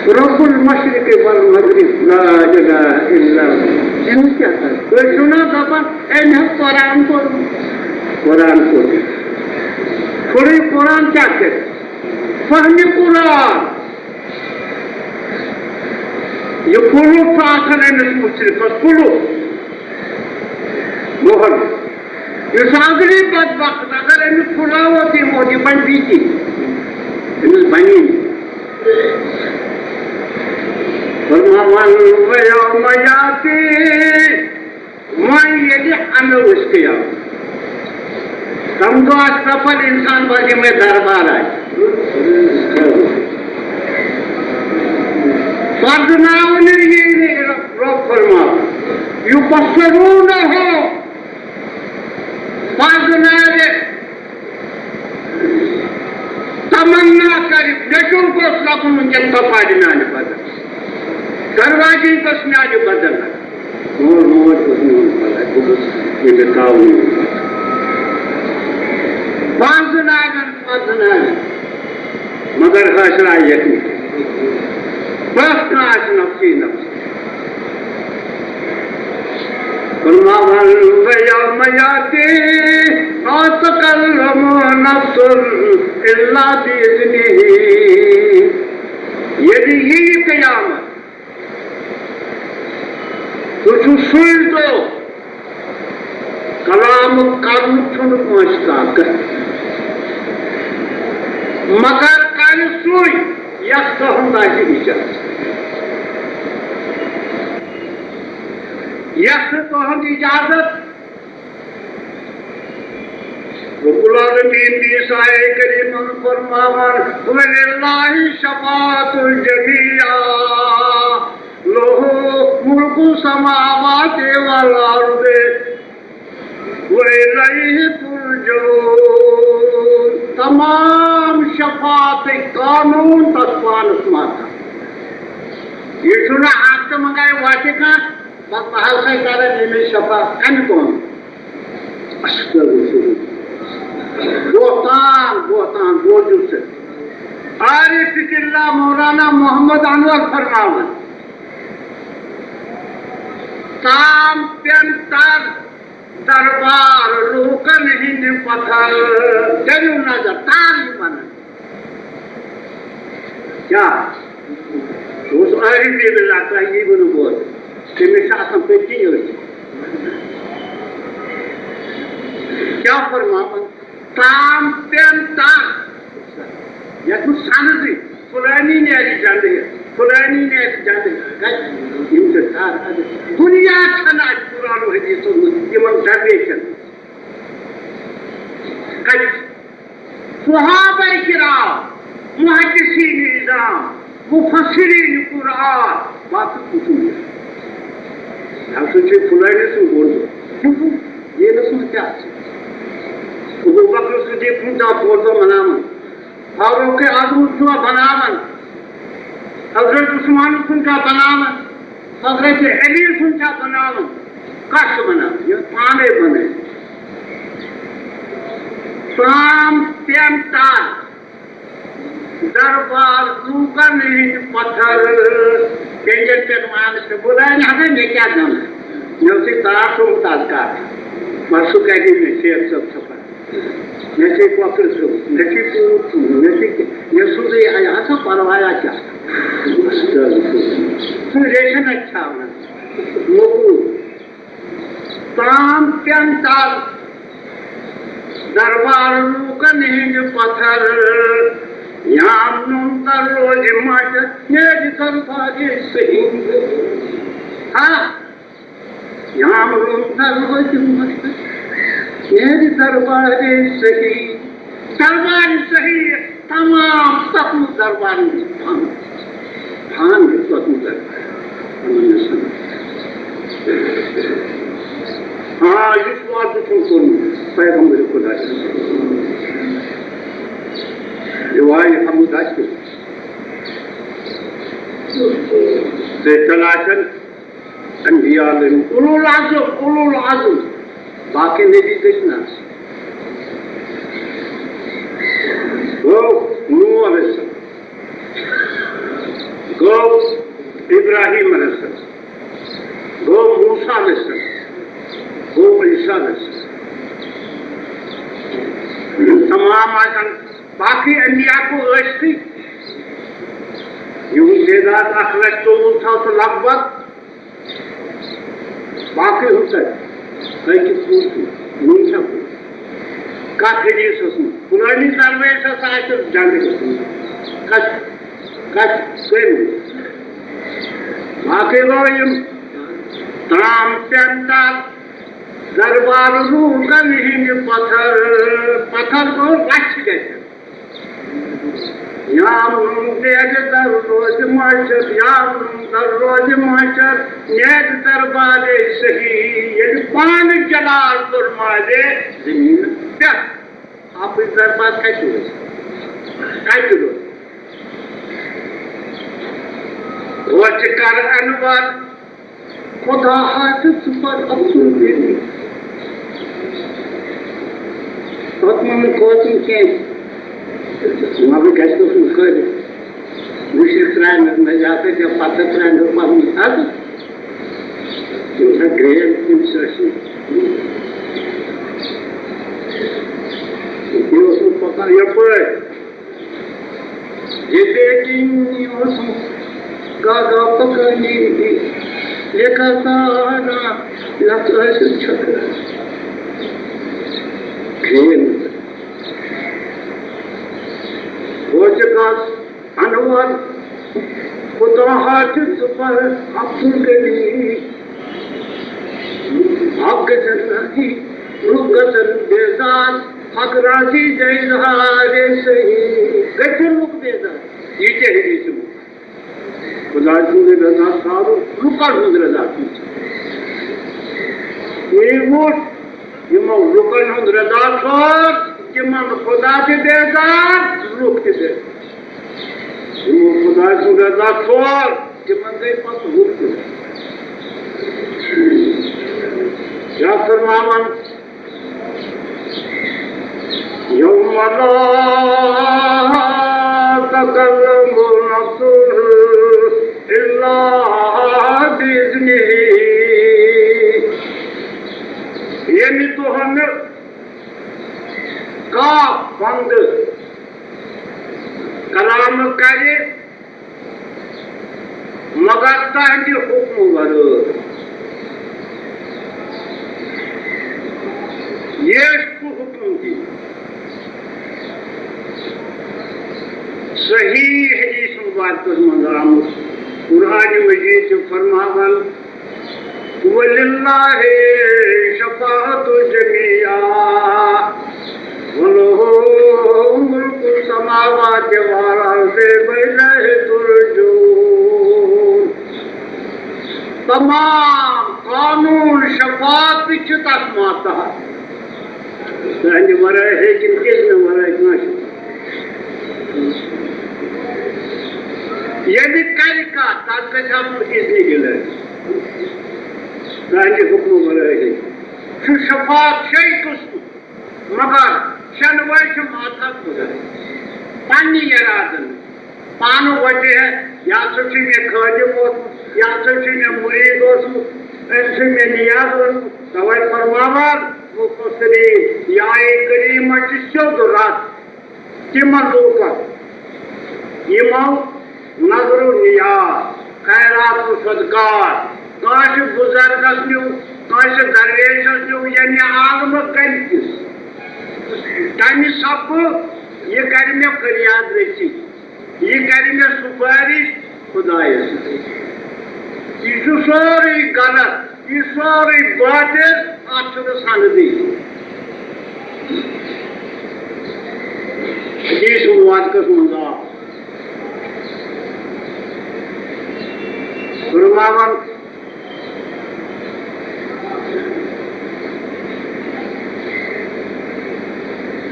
رب المشرق والمغرب، لا الہ الا اللہ، أمِس کیٛاہ آسہِ؟ تُہۍ چھِو نا دَپان، أمۍ ہیوٚک قرآن پوٚرمُت؟ قرآن پوٚرمُت۔ پھُرٕے قرآن کیٛاہ کَرِ؟ فہمِ قرآن۔ یہِ کُلُف چھُ آسان أمِس مُشرِکَس، کُلُف۔ مۄہر۔ یُس اَگرٕے بدبخت، اگر أمِس پھُلاوو تہِ یِمو، یہِ بَنہِ بیٚیہِ کینٛہہ۔ أمِس بَنی نہٕ۔ فرماوان، وَیَوْمَ یَأْتِی، وۄنۍ ییٚلہِ اَنو أسۍ قیامت، تَمہِ دۄہ آسہِ نفر اِنسان بَنہِ یِمَے دربار آسہِ۔ پَرزٕناونہٕ یی نہٕ، رۄب فرماوان، یُبَصِّرُونَہُم، پَرزٕناوِ، تمنا کَرِ، نیٚچوٗ گوٚژھ لَگُن وٕنکیٚن کۄپارِ میٛانہِ بدل، دروازے گوٚژھ میٛانہِ بدل لَگُن۔ مول موج گوٚژھ میون بدل، بہٕ گوٚژھ ییٚمہِ تاوُن۔ پَرزٕناوٮ۪ن، پَرزٕناوٮ۪ن، مگر حٲصِل آیہِ یَتھ نہٕ۔ پرٛٮ۪تھ کانٛہہ آسہِ نفسی نفسی۔ فرماوان، وَیَوْمَ یَأْتِی لا تَکَلَّمُ نَفْسٌ إِلَّا بِإِذْنِهِ۔ ییٚلہِ یِیہِ قیامت، سُہ چھُ سُے دۄہ، کلام کرنُک چھُنہٕ کٲنٛسہِ طاقت، مگر کرِ سُے، یَس تُہُنٛد آسہِ اِجازت۔ یَس نہٕ تُہُنٛد اِجازت، رب العالمین بیٚیِس آیہِ کریٖمَن فرماوان، وَلِلَّهِ الشَّفَاعَةُ جَمِیعًا، لَهُ مُلْکُ السَّمَاوَاتِ وَالْأَرْضِ وَإِلَيْهِ تُرْجَعُونَ۔ تمام شفاعتٕکۍ قانوٗن تَس پانَس ماتحت۔ یہِ چھُنہٕ ہفتہٕ منٛگے وَتہِ کانٛہہ، بہٕ، بہٕ ہسا کرٕ أمِس شفاعت۔ اَمہِ کُن۔ بہتان، بہتان، بوٗزِو سا۔ عارف باللہ مولانا محمد انور فرماوان، تام پٮ۪ن تر دربار لوٗکن ہٕنٛدِ پتھر۔ کٔرِو نظر، تار یہِ وَنان۔ کیٛاہ؟ اوس عارف بن اللہ، تۄہہِ یی ووٚنُو بوز۔ تٔمِس چھِ آسان پٔتۍ کِنۍ أچھ۔ کیٛاہ فرماوان؟ تام پٮ۪ن تر۔ یَتھ نہٕ سَنزٕے، فلٲنی نیرِ جنٛدٕ ہٮ۪تھ، فلٲنی نیرِ جنٛدٕ ہٮ۪تھ۔ کَتہِ؟ یِم چھِ تر۔ دُنیا چھَنہٕ اَتہِ قرآن و حدیثَس منٛز یِمَن درویشَن۔ کَتہِ؟ صحابہ کرام، محدثین عظام، مفسرین قرآن، باقی کُس چھُ؟ یہِ ہسا چھُ فلٲنی سُنٛد بوٚڑ دۄہ۔ یہِ نہٕ سُنٛد کیٛاہ چھُ؟ ابو بکر صدیق سُنٛد چھا بوٚڑ دۄہ مناوان؟ فاروق اعظم سُنٛد چھا بناوان؟ حضرت عثمان سُنٛد چھا بناوان؟ حضرت علی سُنٛد چھا بناوان؟ کَس چھُ بناوان؟ یہِ پانے بنٲوِتھ۔ تام پٮ۪ن تر دربار لوٗکن ہٕنٛدۍ پتھر۔ پٮ۪نجن پٮ۪ٹھ وانس پٮ۪ٹھ بُلایہِ نہٕ ہسا مےٚ کیٛاہ زانان۔ مےٚ اوسُے تار تھوٚومُت از کتھ۔ پرسُہ کتہِ مےٚ شیخ صٲب چھپان۔ مےٚ چھے کۄکر تھوٚومُت، مےٚ چھے کوٗر تھوٚومُت، مےٚ چھے کہِ-، مےٚ سوٗزُے اَتہِ ہسا پروایا کیٛاہ۔ سُہ ریشن اَتہِ چھاونس۔ موٚکوٗر۔ تام پٮ۪ن تر دربار لوٗکن ہٕنٛدِ پتھر۔ یام نوٚم تر روزِ ماجہِ نیرِ دربارِ صحیح۔ ہا، یام نوٚم تر روزِ ماجہِ نیرِ دربارِ صحیح۔ دربارِ صحیح۔ تمام تتھ منٛز دربارن ہٕنٛز فن، فن ہیوٚت تتھ منٛز دربار۔ آ، یُس وعدٕ چھُم کوٚرمُت پیغمبر خدا سٕنٛدِ، یہِ وایہِ حمد آسہِ۔ تہٕ تیٚلہِ آسن انبیاء علیہم اولو العزم، اولو العزم۔ باقی نبی گٔژھۍ نہٕ آسٕنۍ۔ گوٚو نوح علیہ السلام، گوٚو ابراہیم علیہ السلام، گوٚو موسیٰ علیہ السلام، گوٚو عیسیٰ علیہ السلام۔ یِم تمام آسن باقی انبیاء کو ٲسۍتھٕے، یِہُنٛد تعداد اکھ لچھ ژوٚوُہ ساس لگ بگ۔ باقٕے ہُہ تَتہِ، تَتہِ چھِ پوٗرٕ پٲٹھۍ۔ وۄنۍ چھا پوٗرٕ؟ کَتھ حدیثَس منٛز؟ فلٲنی درویشَس آسہِ جنٛگ گژھُن۔ کَتھ، کَتھ کٔمۍ؟ باقٕے گوٚو یِم ترٛام پٮ۪ن تَتھ دربار لوٗکَن ہِنٛدِ پَتھر، پَتھر گوٚو رَچھِ گژھِ۔ یام نوٚم نیرِ در روزِ محشر، یام نوٚم در روزِ محشر، نیرِ دربارِ صحیح۔ ییٚلہِ پانہٕ جلال فرماوِ زٔمیٖنَس پٮ۪ٹھ، اَپُز دربار کَتہِ روزِ؟ کَتہِ روزِ؟ وۄنۍ چھِ کَر اَنوَر خدا ہا تہٕ ژٕ پَر عبدالغنی۔ پَتہٕ ما مےٚ کھوژُن کینٛہہ، مگر گژھِ نہٕ اوسمُت کھٲلِتھ۔ مُشرِک ترٛامٮ۪س منٛز، یہِ ہسا چھےٚ پَتہٕ ترٛامٮ۪س پَنُن حظ۔ ییٚمہِ ساتہٕ گرٛیم تٔمِس ٲسۍ، یہِ اوسمُت پَکان یَپٲرۍ۔ یہِ بے دینی اوسُم گاگا پکانی لیکھا سارا لت ٲسِتھ چھکر۔ کھین۔ بوزِ کتھ انور، خدا حافظ پر عبدالغنی۔ حق گژھن راضی، لوٗکھ گژھن بیزار، حق راضی گٔے اظہار صحیح۔ گژھن لوٗکھ بیزار۔ یہِ تہِ حدیث چھُ۔ خدا سُنٛد رضا ژھانٛڈُن، لُکن ہُنٛد رضا ژھانٛڈُن۔ یہِ ووٚتھ، یِمو لُکن ہُنٛد رضا ژھانٛڈ، تِمن خدا تہِ بیزار، لُکھ تہِ بیزار۔ یِمو خداے سُنٛد رضا ژھانٛڈ، تِمن گٔے پتہٕ لُکھ تہِ۔ کیٛاہ فرماوان؟ یوم لا تکلم نفس الا باذنہ۔ نہٕ کانٛہہ بنٛدٕ کلام کرِ مگر تہنٛدِ حکمہٕ ورٲے۔ یہِ چھُ حکم دِنۍ۔ صحیح حدیث مبارکس منٛز آمُت، قرآن مجید چھُ فرماوان، وللہ شفاعت جمیعا ولہ ملک السماوات والارض والیہ ترجعون۔ تمام قانون شفاعت چھِ تتھ ماتحت۔ تہنٛدِ ورٲے ہیٚکہِ نہٕ اذنہٕ ورٲے کٲنٛسہِ۔ ییٚلہِ کرِ کتھ، تتھ گژھِ آسُن اذنہِ الہی۔ تہنٛدِ حکمہٕ ورٲے ہیٚکہِ۔ چھُ شفاعت شیٚے قٕسمہٕ، مگر شٮ۪نوَے چھِ ماتحت خداے۔ پننہِ ارادن پانہٕ وۄتہِ ہے، یہِ ہسا چھُ مےٚ خٲدِم اوسمُت، یہِ ہسا چھُ مےٚ مُریٖد اوسمُت، أمۍ چھُ مےٚ نیاز اوسمُت۔ توے فرماوان مفسرین، یہِ آیہِ کریٖمہ چھِ سیوٚد رد تِمن لوٗکن، یِمو نظر و نیاز، خیرات و صدقات، کٲنٛسہِ بُزرگس نیوٗ، کٲنٛسہِ درویشس نیوٗ، یعنی عالمس گرِ کِس، تمہِ سببہٕ یہِ کرِ مےٚ فریاد رٔژھِتھ۔ یہِ کرِ مےٚ سُفٲرِش خدایس سۭتۍ۔ یہِ چھُ سورُے غلط، یہِ چھُ سورُے باطل، اتھ چھُنہٕ سندٕے۔ حدیث مبارکس منٛز آو فرماوان،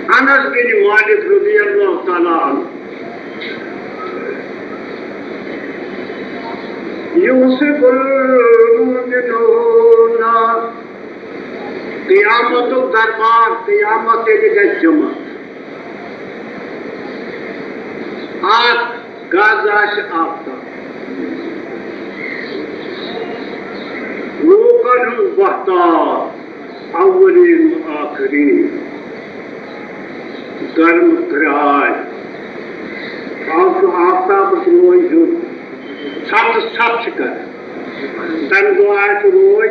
انس بن مالک رضی اللہ تعالیٰ عنہ، یوسف المؤمنون، قیامتُک دربار، قیامت ییٚلہِ گژھِ جمع، اکھ گز آسہِ آفتاب، لوٗکن ہُنٛد وۄتھتار، اولین و آخرین، گرم گراے، آز چھُ آفتابس روے ہیوٚر، ژھتہٕ ژھتہٕ چھِ کران۔ تمہِ دۄہ آسہِ روے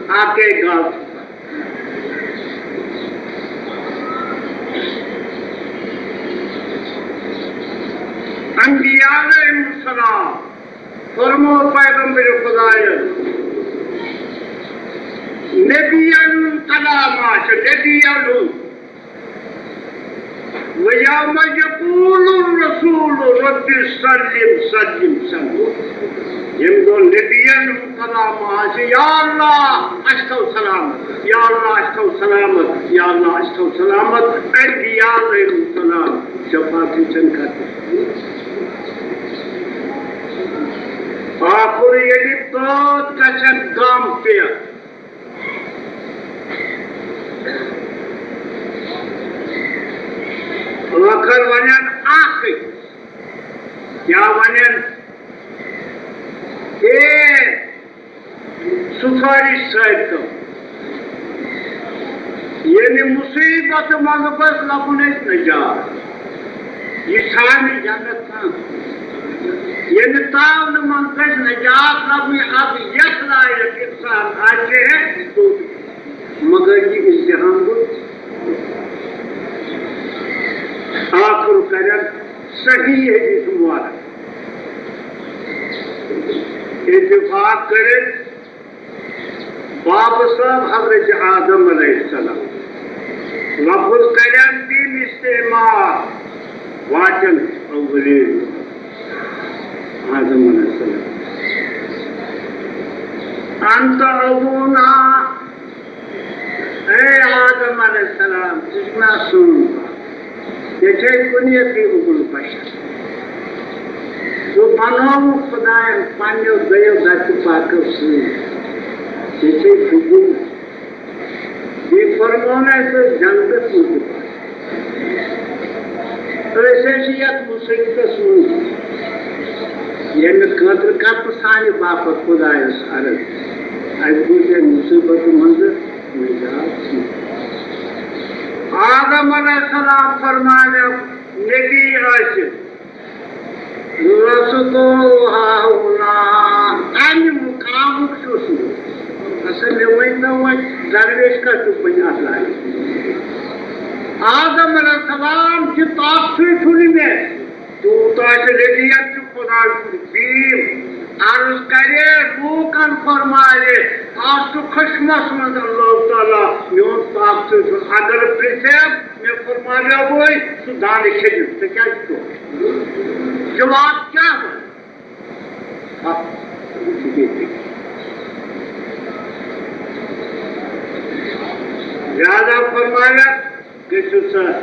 اکے گز۔ انبیاء علیہم السلام، فرمو پیغمبر خدایَن، نبیَن ہُنٛد کلام آسہِ، نبیَن ہُنٛد۔ وَيَوْمَ يَقُولُ الرَّسُولُ رَبِّ سَلِّمْ سَلِّمْ سَلِّمْ۔ ییٚمہِ دۄہ نبیَن ہُنٛد کلام آسہِ، یا اللہ، اَسہِ تھاو سلامت، یا اللہ، اَسہِ تھاو سلامت، یا اللہ، اَسہِ تھاو سلامت، انبیاء علیہم السلام شفاعت چھَنہٕ کران۔ آخر ییٚلہِ تٲت گژھن غم پٮ۪ٹھ، ٲخر ونن اکھ أکِس، کیٛاہ ونن؟ اے سفارش صٲب تِم، ییٚمہِ مُصیبت منٛز گژھِ لبُن اَسہِ نجات۔ یہِ چھا نہٕ جنت کانٛہہ؟ ییٚمہِ تاونہٕ منٛز گژھِ نجات لبٕنۍ، اَدٕ یَتھ لایق اِنسان آسہِ ہے، مگر یہِ امتحان گوٚو۔ آخر کرن صحیح حدیث مبارک۔ اتفاق کٔرِتھ باب صٲب حضرت آدم علیہ السلام۔ لفظ کرن تِم استعمال، واتن اولین آدم علیہ السلام۔ انت ابونا، اے آدم علیہ السلام، ژٕ چھُکھ نا سون باپ؟ ژےٚ چھے کُنیتٕے ابوالبشر۔ ژٕ بنووُکھ خدایَن پننیو دۄیو درتہِ پاکو سۭتۍ۔ ژےٚ چھے فکر۔ بیٚیہِ فرموو مےٚ ژٕ جنتس منٛز تہِ پَکھ۔ أسۍ حظ چھِ یَتھ مُصیٖبتَس منٛز، ییٚمہِ خٲطرٕ کَتھ سانہِ باپتھ خۄدایَس عرض۔ اَسہِ گوٚژھ یَتھ مُصیٖبتہٕ منٛزٕ نجات۔ آدم علیہ السلام فرمایا، نبی آسہِ، لستو ہاہنا، اَمہِ مقامُک چھُس نہٕ۔ اَسا مےٚ ؤنۍ تو وۄنۍ، درویش کَتھ چھُس بہٕ اَتھ لایق؟ آدم علیہ السلام چھِ طاقتٕے چھُنہٕ مےٚ۔ تیوٗتاہ چھِ ربیت چھُ خۄداے سُنٛد بیٖم۔ عرض کرے لوٗکن، فرمایے، آز چھُ خشمس منٛز اللہ تعالیٰ، میون طاقتٕے چھُنہٕ۔ اگر پرژھٮ۪م، مےٚ فرماویوے سُہ دانہِ کھیٚیِو، ژےٚ کیٛازِ کیوٚو؟ جواب کیٛاہ وَنہٕ؟ اَتھ چھُ ییٚتہِ۔ لہذا فرمایا، گٔژھِو سا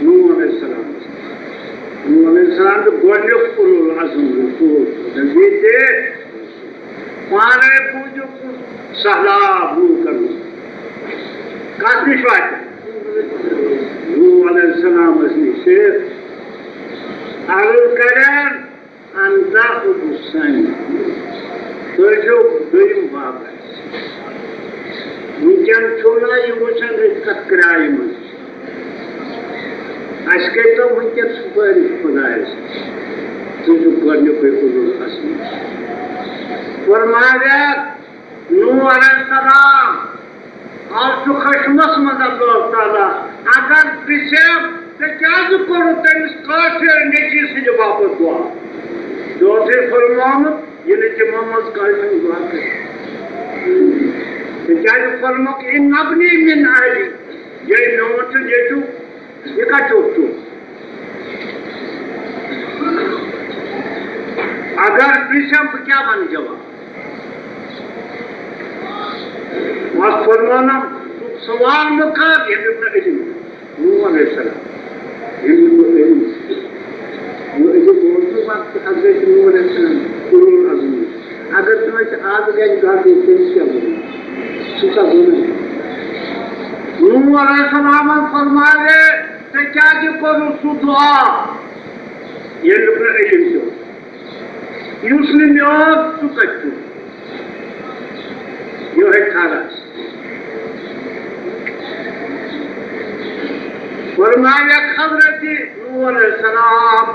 نوح علیہ السلام۔ نوح علیہ السلام چھُ گۄڈٕنیُک اولو العزم رسول۔ ییٚتہِ پانے بوٗزِو سہلاب لوٗکن ہُنٛد۔ کتھ نِش واتہِ؟ نوح علیہ السلامس نِش۔ عرض کرن، انت ابو ثانی۔ تُہۍ چھِو دوٚیِم باب اَسہِ۔ وٕنکٮ۪ن چھُو نہ یہِ وٕچھان أسۍ کتھ کرایہِ منٛز چھِ؟ اَسہِ کٔرۍتو وٕنکٮ۪ن سُپٲرِش خۄدایَس۔ ژٕ چھُکھ گۄڈٕنیُکُے اولو العزم۔ فرمایا، نوح علیہ السلام، آز چھُ خشمس منٛز اللہ تعالیٰ۔ اگر پرژھٮ۪م، ژےٚ کیٛازِ کوٚرُتھ تٔمِس کافر نیٚچوِ سٕنٛدِ باپتھ دعا؟ ژےٚ اوسُے فرمومُت، ییٚلہِ تِمو منٛز کٲنٛسہِ ہُنٛد دعا کرِ۔ ژےٚ کیٛازِ فرموکھ، ان ابنی من اہلی، ییٚلہِ میون چھُ نیٚچوٗ، یہِ کتہِ اوس ژوٚٹ؟ اگر پرژھم، بہٕ کیٛاہ ونہٕ جواب؟ بس فرمانم، ژٕ سوال مہٕ کر، ییٚمیُک نہٕ علم چھُ۔ نوح علیہ السلام، ییٚمیُک نہٕ علم چھُ۔ نہٕ علم اوس نہٕ وقت حضرت نوح علیہ السلام، اولو العزم۔ اگر کٲنٛسہِ آز گژھِ غلطی، تٔمِس کیٛاہ گُناہ؟ سُہ چھا گُناہ؟ نوح علیہ السلامن فرماوے، ژےٚ کیٛازِ کوٚرُتھ سُہ دُعا، ییٚمیُک نہٕ علم تہِ اوس؟ یُس نہٕ مےٚ اوس، سُہ کَتہِ چھُ؟ یِہوٚے خرٕچ۔ فرمایکھ حضرت نوح علیہ السلام،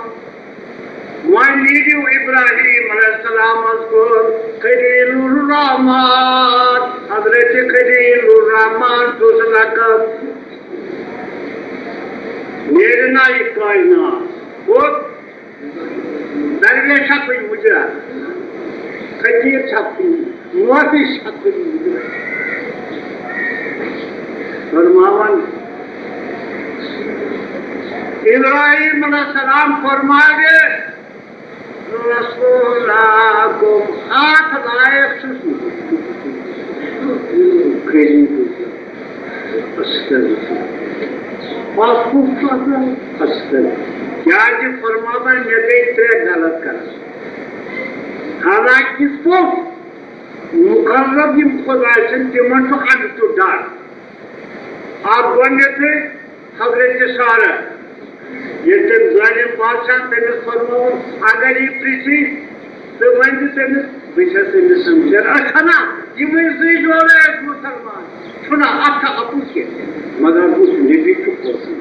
وۄنۍ نیٖرِو ابراہیم علیہ السلامس کُن، خلیل الرحمان، حضرت خلیل الرحمان چھُس لقب۔ نیرِ نا یہِ کائنات۔ کوٚت؟ درویش چھا کُنہِ مُجرا؟ فقیٖر چھا کُنہِ؟ مولوی چھا کُنہِ مُجرا؟ فرماوان، ابراہیم علیہ السلام فرماوے، رسول اللہ گوٚو ہاتھ لایق چھُس نہٕ۔ غریٖبٕے۔ استغفر۔ پاک کُس چھُ آسان؟ استغفر۔ کیٛازِ فرماوان، مےٚ گٔے ترٛےٚ غلط کران۔ حالانکہِ پوٚز مُقرب یِم خۄداے سٕنٛدۍ، تِمن چھُ اَمہِ کیُتھ ڈر۔ اکھ گۄڈٕنیتھٕے حضرت سارہ، ییٚلہِ تٔمۍ ظٲلِم بادشاہ تٔمِس فرمووُن، اگر یہِ پرژھِ، تہٕ وۄنۍ دِ تٔمِس، بہٕ چھَس أمِس سمجھان۔ أسۍ چھَنا یِمٕے زٕے جوڑے أسۍ مُسلمان؟ چھُنہ اَتھ چھا اَپُز کینٛہہ؟ مگر وٕچھ، نبی چھُ کھوژان۔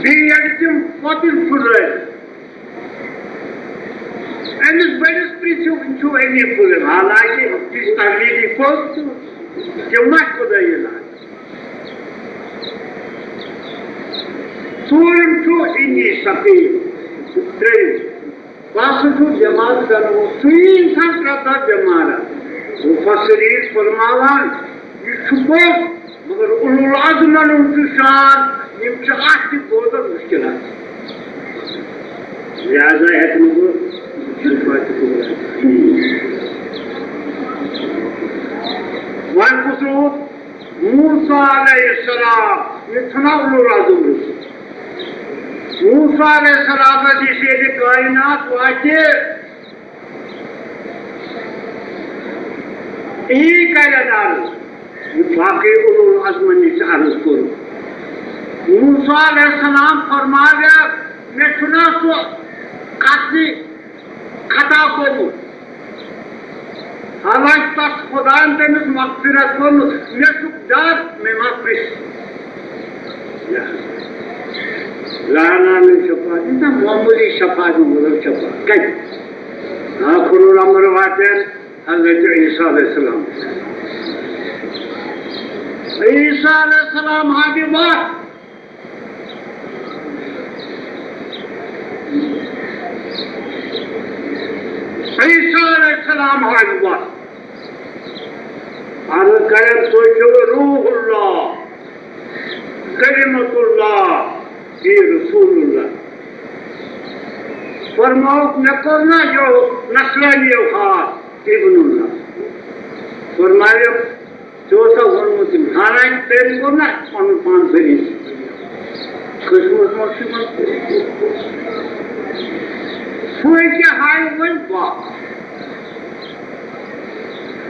بیٚیہِ ییٚلہِ تِم پۄتٕلۍ پھُلرٲوۍ، أمِس بٔڑِس پرٛژھِو، یہِ چھُ أمی پھُلر، حالانکہِ یہِ چھُ تقلیدی پوٚز، تِم ما چھِ خۄدٲیی لایق؟ ژوٗرِم چھُ انی سقیم، ترٛیٚیِم۔ بہٕ ہسا چھُس بٮ۪مار پٮ۪نہٕ وول، سُے اِنسان پرٛٮ۪تھ دۄہ بٮ۪مار۔ مُفسریٖن فرماوان، یہِ چھُ پوٚز، مگر اولو العزمن ہُنٛد چھُ شان، یِم چھِ اَتھ تہِ بوزان مُشکِلات۔ لہذا ہٮ۪کہٕ نہٕ بہٕ صفات قدرت۔ وۄنۍ کُس روٗد؟ موسیٰ علیہ السلام، یہِ چھُنہ اولو العزم رسول۔ موسیٰ علیہ السلامس یُس ییٚلہِ کائنات واتہِ، یی کرن عرض، یہِ باقٕے اولو العزمن نِش عرض کوٚر۔ موسیٰ علیہ السلام فرماویا، مےٚ چھُنہ سُہ قتلہِ خطا گوٚمُت۔ حالانکہ تس خداین تٔمِس مغفرت کوٚرمُت، مےٚ چھُ ڈر، مےٚ ما پرٛژھِ۔ لہنا من شفاعت، یہِ چھا معموٗلی شفاعت، مطلب شفاعت کتہِ؟ آخر الامر واتن حضرت عیسیٰ علیہ السلام۔ عیسیٰ علیہ السلام ہاوِ وتھ۔ عیسیٰ علیہ السلام ہاوِ وتھ۔ عرض کرن، تُہۍ چھِو روح اللہ، کلمت اللہ، بیٚیہِ رسول اللہ۔ فرمووُکھ، مےٚ کوٚر نہ یہِ نصرانیو ہاو ابن اللہ۔ فرمٲیِو، ژےٚ اوسا ووٚنمُت تٔمۍ؟ حالانکہ تٔمۍ کوٚر نہ پنُن پان ذلیل۔ کٲنٛسہِ منٛز ما چھُ یِوان؟ سُے تہِ ہاوِ وۄنۍ وتھ۔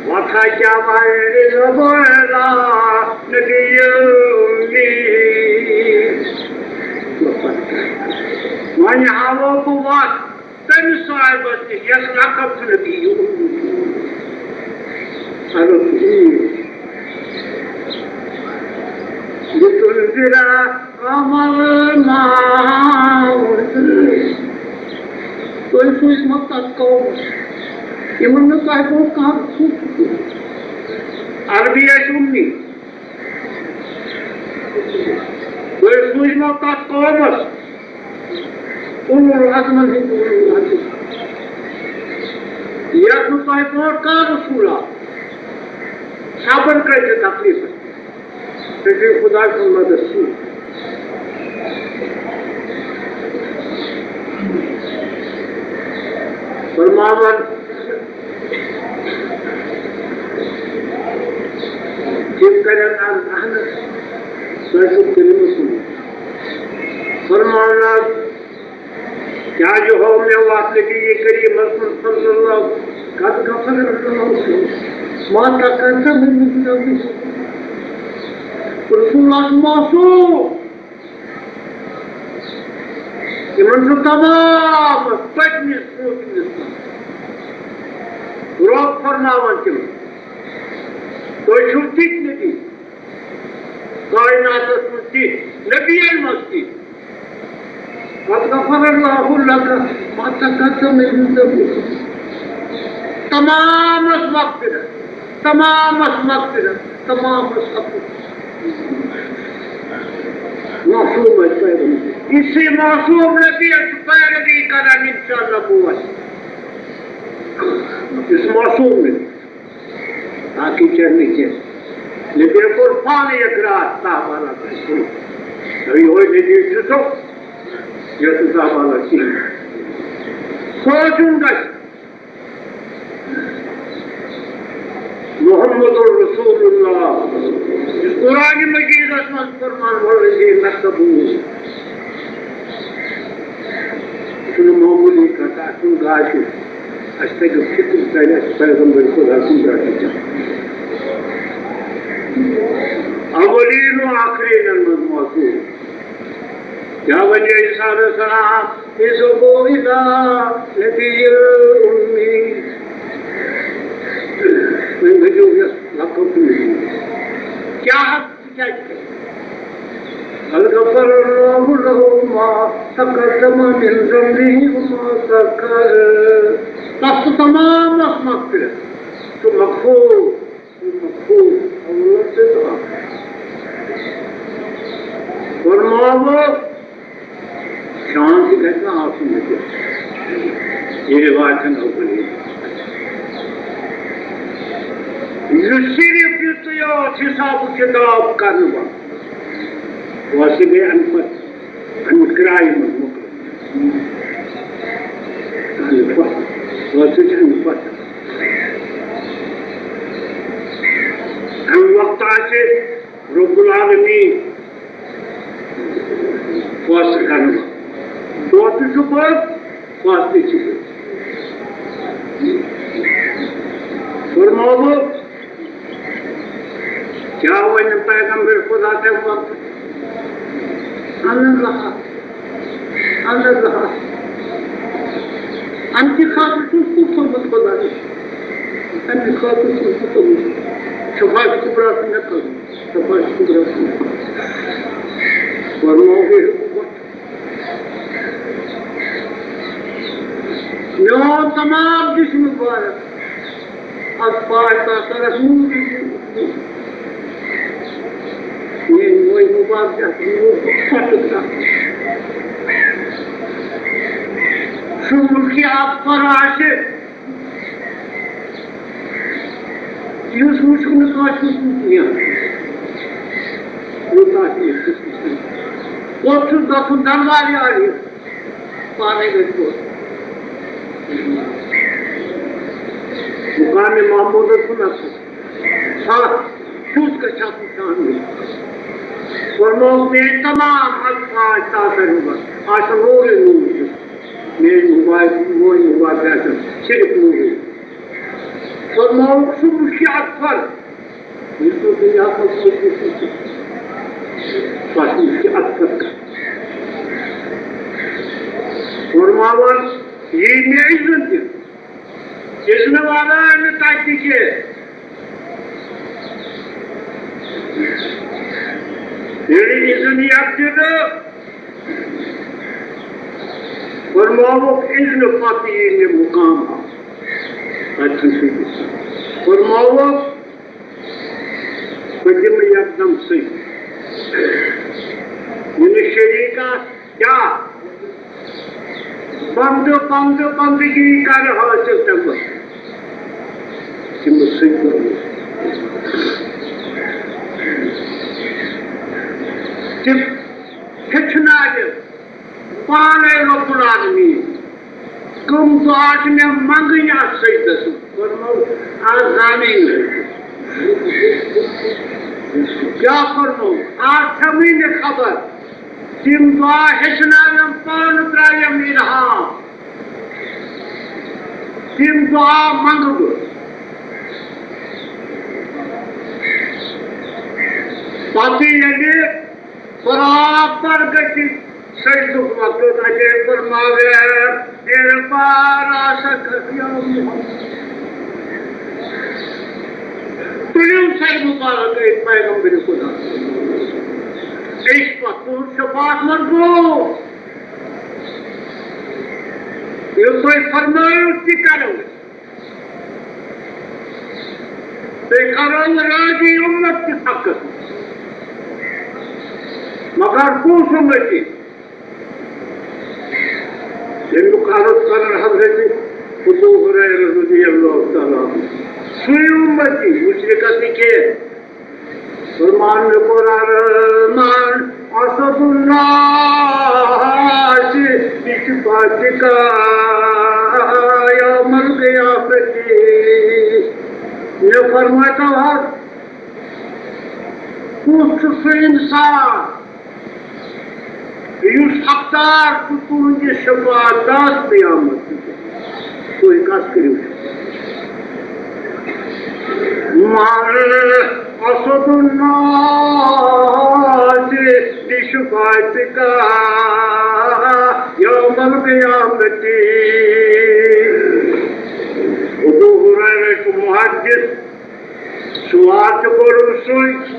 وتھا کیٛاہ وارِ لبولا نبی امی۔ وۄنۍ ہاوو بہٕ وتھ تٔمِس صاحبس نِش، یس لقب چھُ نبی امی۔ اگر لتنذر قوما ما انذر۔ تُہۍ سوٗزمو تَتھ قومَس، یِمَن نہٕ تۄہہِ برونٛہہ کانٛہہ رسول چھُ سوٗزمُت۔ عربی ٲسۍ اُمی۔ تُہۍ سوٗزمو تَتھ قومَس، اولو العزمَن ہٕنٛدۍ اولو العزم، یَتھ نہٕ تۄہہِ برونٛہہ کانٛہہ رسول آو۔ صبر کٔرِتھ تکلیٖفَس پٮ۪ٹھ۔ تُہۍ دِیِو خۄداے سُنٛد مدد سۭتۍ۔ فرماوان، تِم کرن عرض، اہن حظ، تۄہہِ چھُو کلمہٕ سُنٛد۔ فرماوان، کیٛاہ یہِ ہوو مےٚ وَتھ نبی کریٖمَس کُن صلی اللہ، قد غفر اللہ لہ ما تقدم من ذنبہ۔ رسول اللہ چھُ معصوم۔ یِمَن چھُ تمام پٔتمِس برونٛٹھمِس تام۔ رۄب فرماوان تِمَن، تُہۍ چھِو تِتھۍ نبی۔ کائناتس منٛز تِتھۍ، نبین منٛز تِتھۍ۔ قد غفر اللہ لک ما تقدم من ذنبک۔ تمامس مغفرت، تمامس مغفرت، تمامس عفو۔ معصوم ٲسۍ پیغمبر۔ اسی معصوم نبی چھُ پیروی کران انشاءاللہ بوس۔ اس معصوم نبی۔ باقی چیز نہٕ کینٛہہ۔ نبی کوٚر پانہٕ اقرار، صحابہ کران۔ یِہوٚے نبی چھُ سُہ، یۄس نہٕ صحابہ کِہیٖنۍ۔ سونٛچُن گژھِ۔ محمد رسول اللہ، یُس قرآن مجیدس منٛز فرمان والذی نصبوہ۔ یہِ چھُنہٕ معموٗلی کَتھ، اَتھ چھُنہٕ گاش۔ اَسہِ تَگہِ فِکر، تَگہِ اَسہِ پیغمبر خدا سُنٛد گاش کیٛاہ۔ اولین و آخرینَن منٛز موجود۔ کیٛاہ وَنہِ عیسیٰ علیہ السلام؟ اذهبوا إلى النبي الأمي۔ وۄنۍ گٔژھِو یَس لۄکُٹ نبی۔ کیٛاہ حق ژٕ کیٛازِ کَرِ؟ قد غفر الله له ما تقدم من ذنبه وما تأخر۔ تَس چھُ تمام مغفرت۔ سُہ مغفور۔ فرماوو، شان تہِ گژھِ نہٕ آسُن ییٚتہِ۔ یہِ رِوایتَن اولی۔ یُس صرف یُتُے یوت حساب و کتاب کرنہٕ وقتہٕ۔ وۄنۍ سُہ گٔے اَمہِ پتہٕ، اَمہِ کرایہِ منٛز مُکمل۔ اَمہِ پتہٕ، وۄنۍ سُہ چھُ اَمہِ پتہٕ۔ اَمہِ وقتہٕ آسہِ رب العالمین فٲصلہٕ کرن وول۔ دۄہ تہِ چھُ پٔر، فٲصلہٕ تہِ چھُ پٔر۔ فرمووُکھ، کیٛاہ وَنہِ پیغمبر خدا تَمہِ وقتہٕ؟ اَہَن حظ، آ۔ اَہَن حظ، آ۔ اَمہِ کہِ خٲطرٕ چھُس بہٕ تھوٚومُت خۄدایَس۔ اَمہِ شفاعت کبریٰ چھُ مےٚ کَرُن۔ شفاعت کبریٰ چھُ مےٚ کَرُن۔ فرماو ہے حکومت۔ میون تمام جسم مبارک از پاے تاثرس نور۔ میٲنۍ موج مبارک یتھ نور پھۄٹہٕ ترٛاو۔ سُہ مُلکہِ اکبر آسہِ، یُس وٕچھُن نہٕ کٲنٛسہِ ہُنٛد کینٛہہ۔ یوٗتاہ چھُ یہِ قٕسمت۔ پوٚت چھُس گژھُن دربار عالی، پانے گژھِ پوٚت۔ مقام محمودس کُن اَژُن۔ ہا، کیُتھ گژھِ آسُن شان۔ فرمووُکھ، میٲنۍ تمام الفاظ تاثر ہُنٛد آسن نوٗرٕے نوٗر۔ میٲنۍ مبارک، میٲنۍ مبارک آسن صرف نوٗرٕے۔ فرماوُکھ، سُہ مُشکہِ اکبر، یُس نہٕ دُنیاہَس منٛز کٲنٛسہِ نِش چھُ۔ سُہ چھُ مُشکہِ اکبر۔ فرماوان، یی مےٚ اِذن دِنہٕ۔ اِذنہٕ ورٲے نہٕ تَتہِ تہِ کینٛہہ۔ ییٚلہِ اِذن یَتھ دِنہٕ، فرماوُکھ، اِذنہٕ پتہٕ یی مےٚ مُقام اَکھ۔ تَتہِ چھُنہٕ سُہ فرماوُکھ، بہٕ دِمہٕ یکدم سُے۔ یہِ نہٕ شریٖک آسہِ، کیٛاہ؟ بندٕ، بندٕ، بندگی کرٕ حٲصِل تٔمِس۔ تٔمِس سۭتۍ کوٚرمُت۔ تِم ہیٚچھناوِ پانے رب العالمین۔ کٕم دُعا چھِ مےٚ منٛگٕنۍ اَتھ سجدس منٛز؟ فرموو، آز زانٕے نہٕ۔ کیٛاہ فرموو؟ آز چھَمٕے نہٕ خبر۔ تِم دُعا ہیٚچھناوٮ۪م پانہٕ، ترٛاوٮ۪م الہام۔ تِم دُعا منٛگہٕ بہٕ۔ پتہٕ ییٚلہِ برابر گژھِ سجدُک وقت، اَتہِ فرماوِ، اے پارا سکھ یا محمد۔ تُلِو سر مبارک، اے پیغمبر خدا۔ أسۍ پتہٕ تُہُنٛد شفاعت منٛگو۔ ییٚلہِ تُہۍ فرمٲیِو، تہِ کرو أسۍ۔ تُہۍ کرو نہٕ راضی اُمت کِس حقس منٛز۔ مگر کُس اُمتی؟ ییٚمیُک عرض کرن حضرت ابو ہریرہ رضی اللہ تعالیٰ عنہ۔ سُے اُمتی، مُشرِکس نہٕ کینٛہہ۔ فرمان مےٚ کوٚر ارمان، اسد الناس بشفاعتک یوم القیامت۔ مےٚ فرمٲیتو حظ، کُس چھُ سُہ انسان یُس حقدار چھُ تُہنٛدِ شفاعتس قیامت دۄہ؟ تُہۍ کس کٔرِو؟ من اسد الناس بشفاعتک یوم القیامت۔ ابو ہریرہ چھُ محدث، سوال تہِ کوٚرُن سُے۔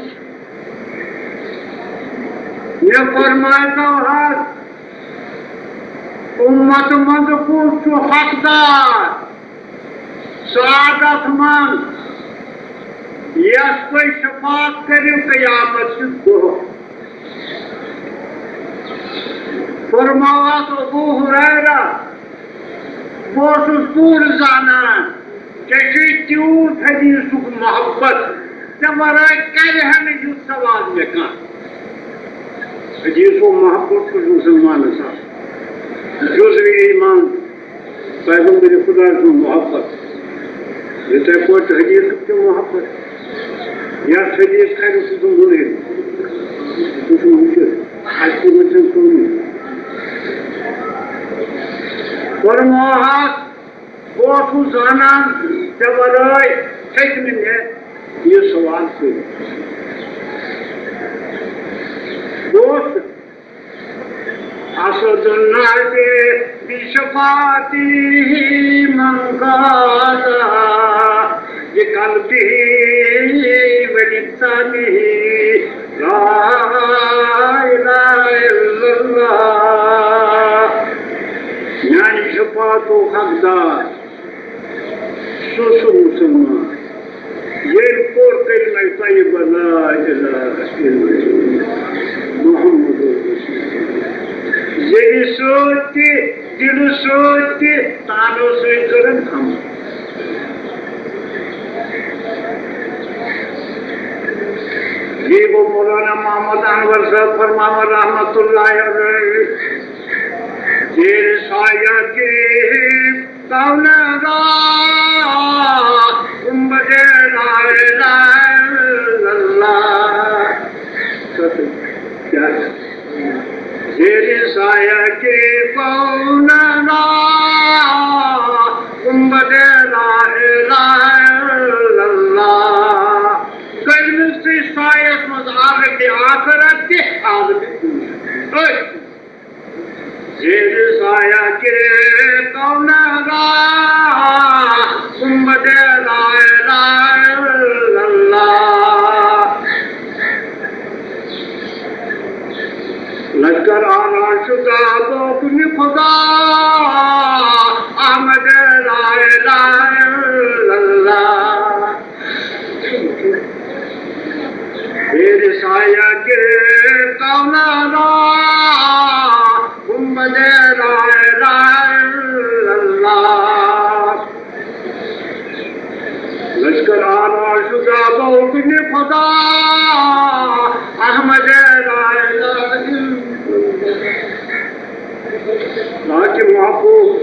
مےٚ فرمٲیتو حظ، اُمت منٛز کُس چھُ حقدار سعادت منٛد، یَس تُہۍ شفاعت کٔرِو قیامت کِس دۄہ؟ فرماوان ابو ہریرہ، بہٕ اوسُس پوٗرٕ زانان، ژےٚ چھُے تیوٗت حدیثُک محبت، ژےٚ ورٲے کرِ ہا نہٕ یُتھ سوال مےٚ کانٛہہ۔ حدیثُک محبت چھُ مُسلمانس آسان، جزوی ایمان۔ پیغمبر خدا سُنٛد محبت۔ یِتھَے پٲٹھۍ حدیثُک تہِ محبت۔ یَس حدیث کَرِ، سُہ چھُ مُنکر۔ سُہ چھُ مُنکر۔ اَسہِ تہِ وٕچھِن سونُے۔ فرموہَس، بہٕ اوسُس زانان، ژےٚ وَرٲے ہیٚکہِ نہٕ مےٚ یہِ سوال کٔرِتھ۔ بہٕ اوسُس اسد الناس بشفاعته من قال۔ یہ قلبه ولسانه لا إله إلا الله. میانہِ شفاعتُک حقدار، سُہ چھُ مسلمان، ییٚلہِ پوٚر کلمہ طیبہ لا الہ الا اللہ محمد رسول اللہ، زیوِ سۭتۍ تہِ، دِلہٕ سۭتۍ تہِ، تانو سۭتۍ کٔرٕن عمل۔ یہِ گوٚو مولانا محمد انور صٲب فرماوان رحمت اللہ علیہ، زیر سایہ کے کون را گنبد لا الہ الا اللہ۔ کیا؟ زیر سایہ کے کون را گنبد لا الہ الا اللہ۔ کٔرمٕژ تہِ سایس منٛز عالمِ آخرت تہِ، عالمِ دُنیا۔ أتھۍ زیر سایہ کے کون را گنبد لا الہ الا اللہ۔ لشکر آرا شدہ بحکم خدا احمد لا الہ الا اللہ۔ زیر سایہ کے کون را گنبد لا الہ الا اللہ۔ لشکر آرا شدہ بحکم خدا احمد لا الہ الا اللہ۔ لاکِ محبوب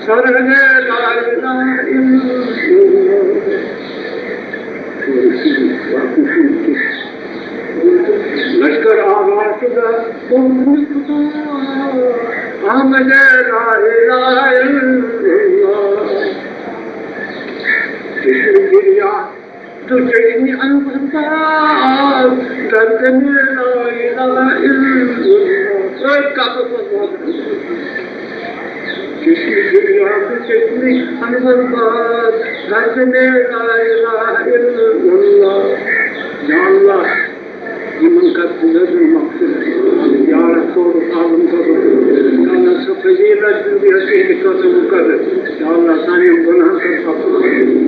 سر میں لا الہ الا اللہ۔ لشکر آرا شدہ بحکم خدا احمد لا الہ الا اللہ۔ چشمِ دریا دو چشمی انور باز، گردن لا الہ الا اللہ۔ اے کعبہ پرواز۔ چشمی دریا دو چشمی انور باز، گردن لا الہ الا اللہ۔ یا اللہ، یِمن کر بزرگن مغفرت۔ یا اللہ، سورُک عالم کر، یا اللہ، سۄ فضیلت دِیُن یۄس تِہنٛدِ خٲطرٕ مُقرر۔ یا اللہ، سانٮ۪ن گۄناہن کر معاف۔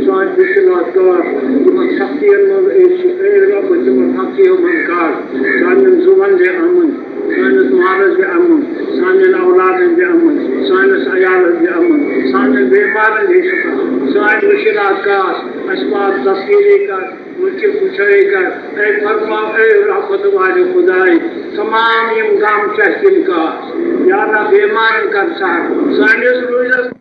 سانہِ مُشکلات کر، یِمن سختین منٛز أسۍ چھِ، اے رۄب، تِمن سختیو منٛز کڑ۔ سانٮ۪ن زُوَن دِ امن، سٲنِس مالس دِ امن، سانٮ۪ن اولادن دِ امن، سٲنِس عیالس دِ امن، سانٮ۪ن بیمارن دِ شفا، سانہِ مُشکلات کر، اسہِ پاک دستگیری کر۔ مُلکہِ کُشٲیی کر، اے فرما، اے رحمت والے خداے، تمام یِم غم چھِ اَسہِ تِم کاس۔ یا اللہ، بیمارن کر سہل، سٲنِس روٗزس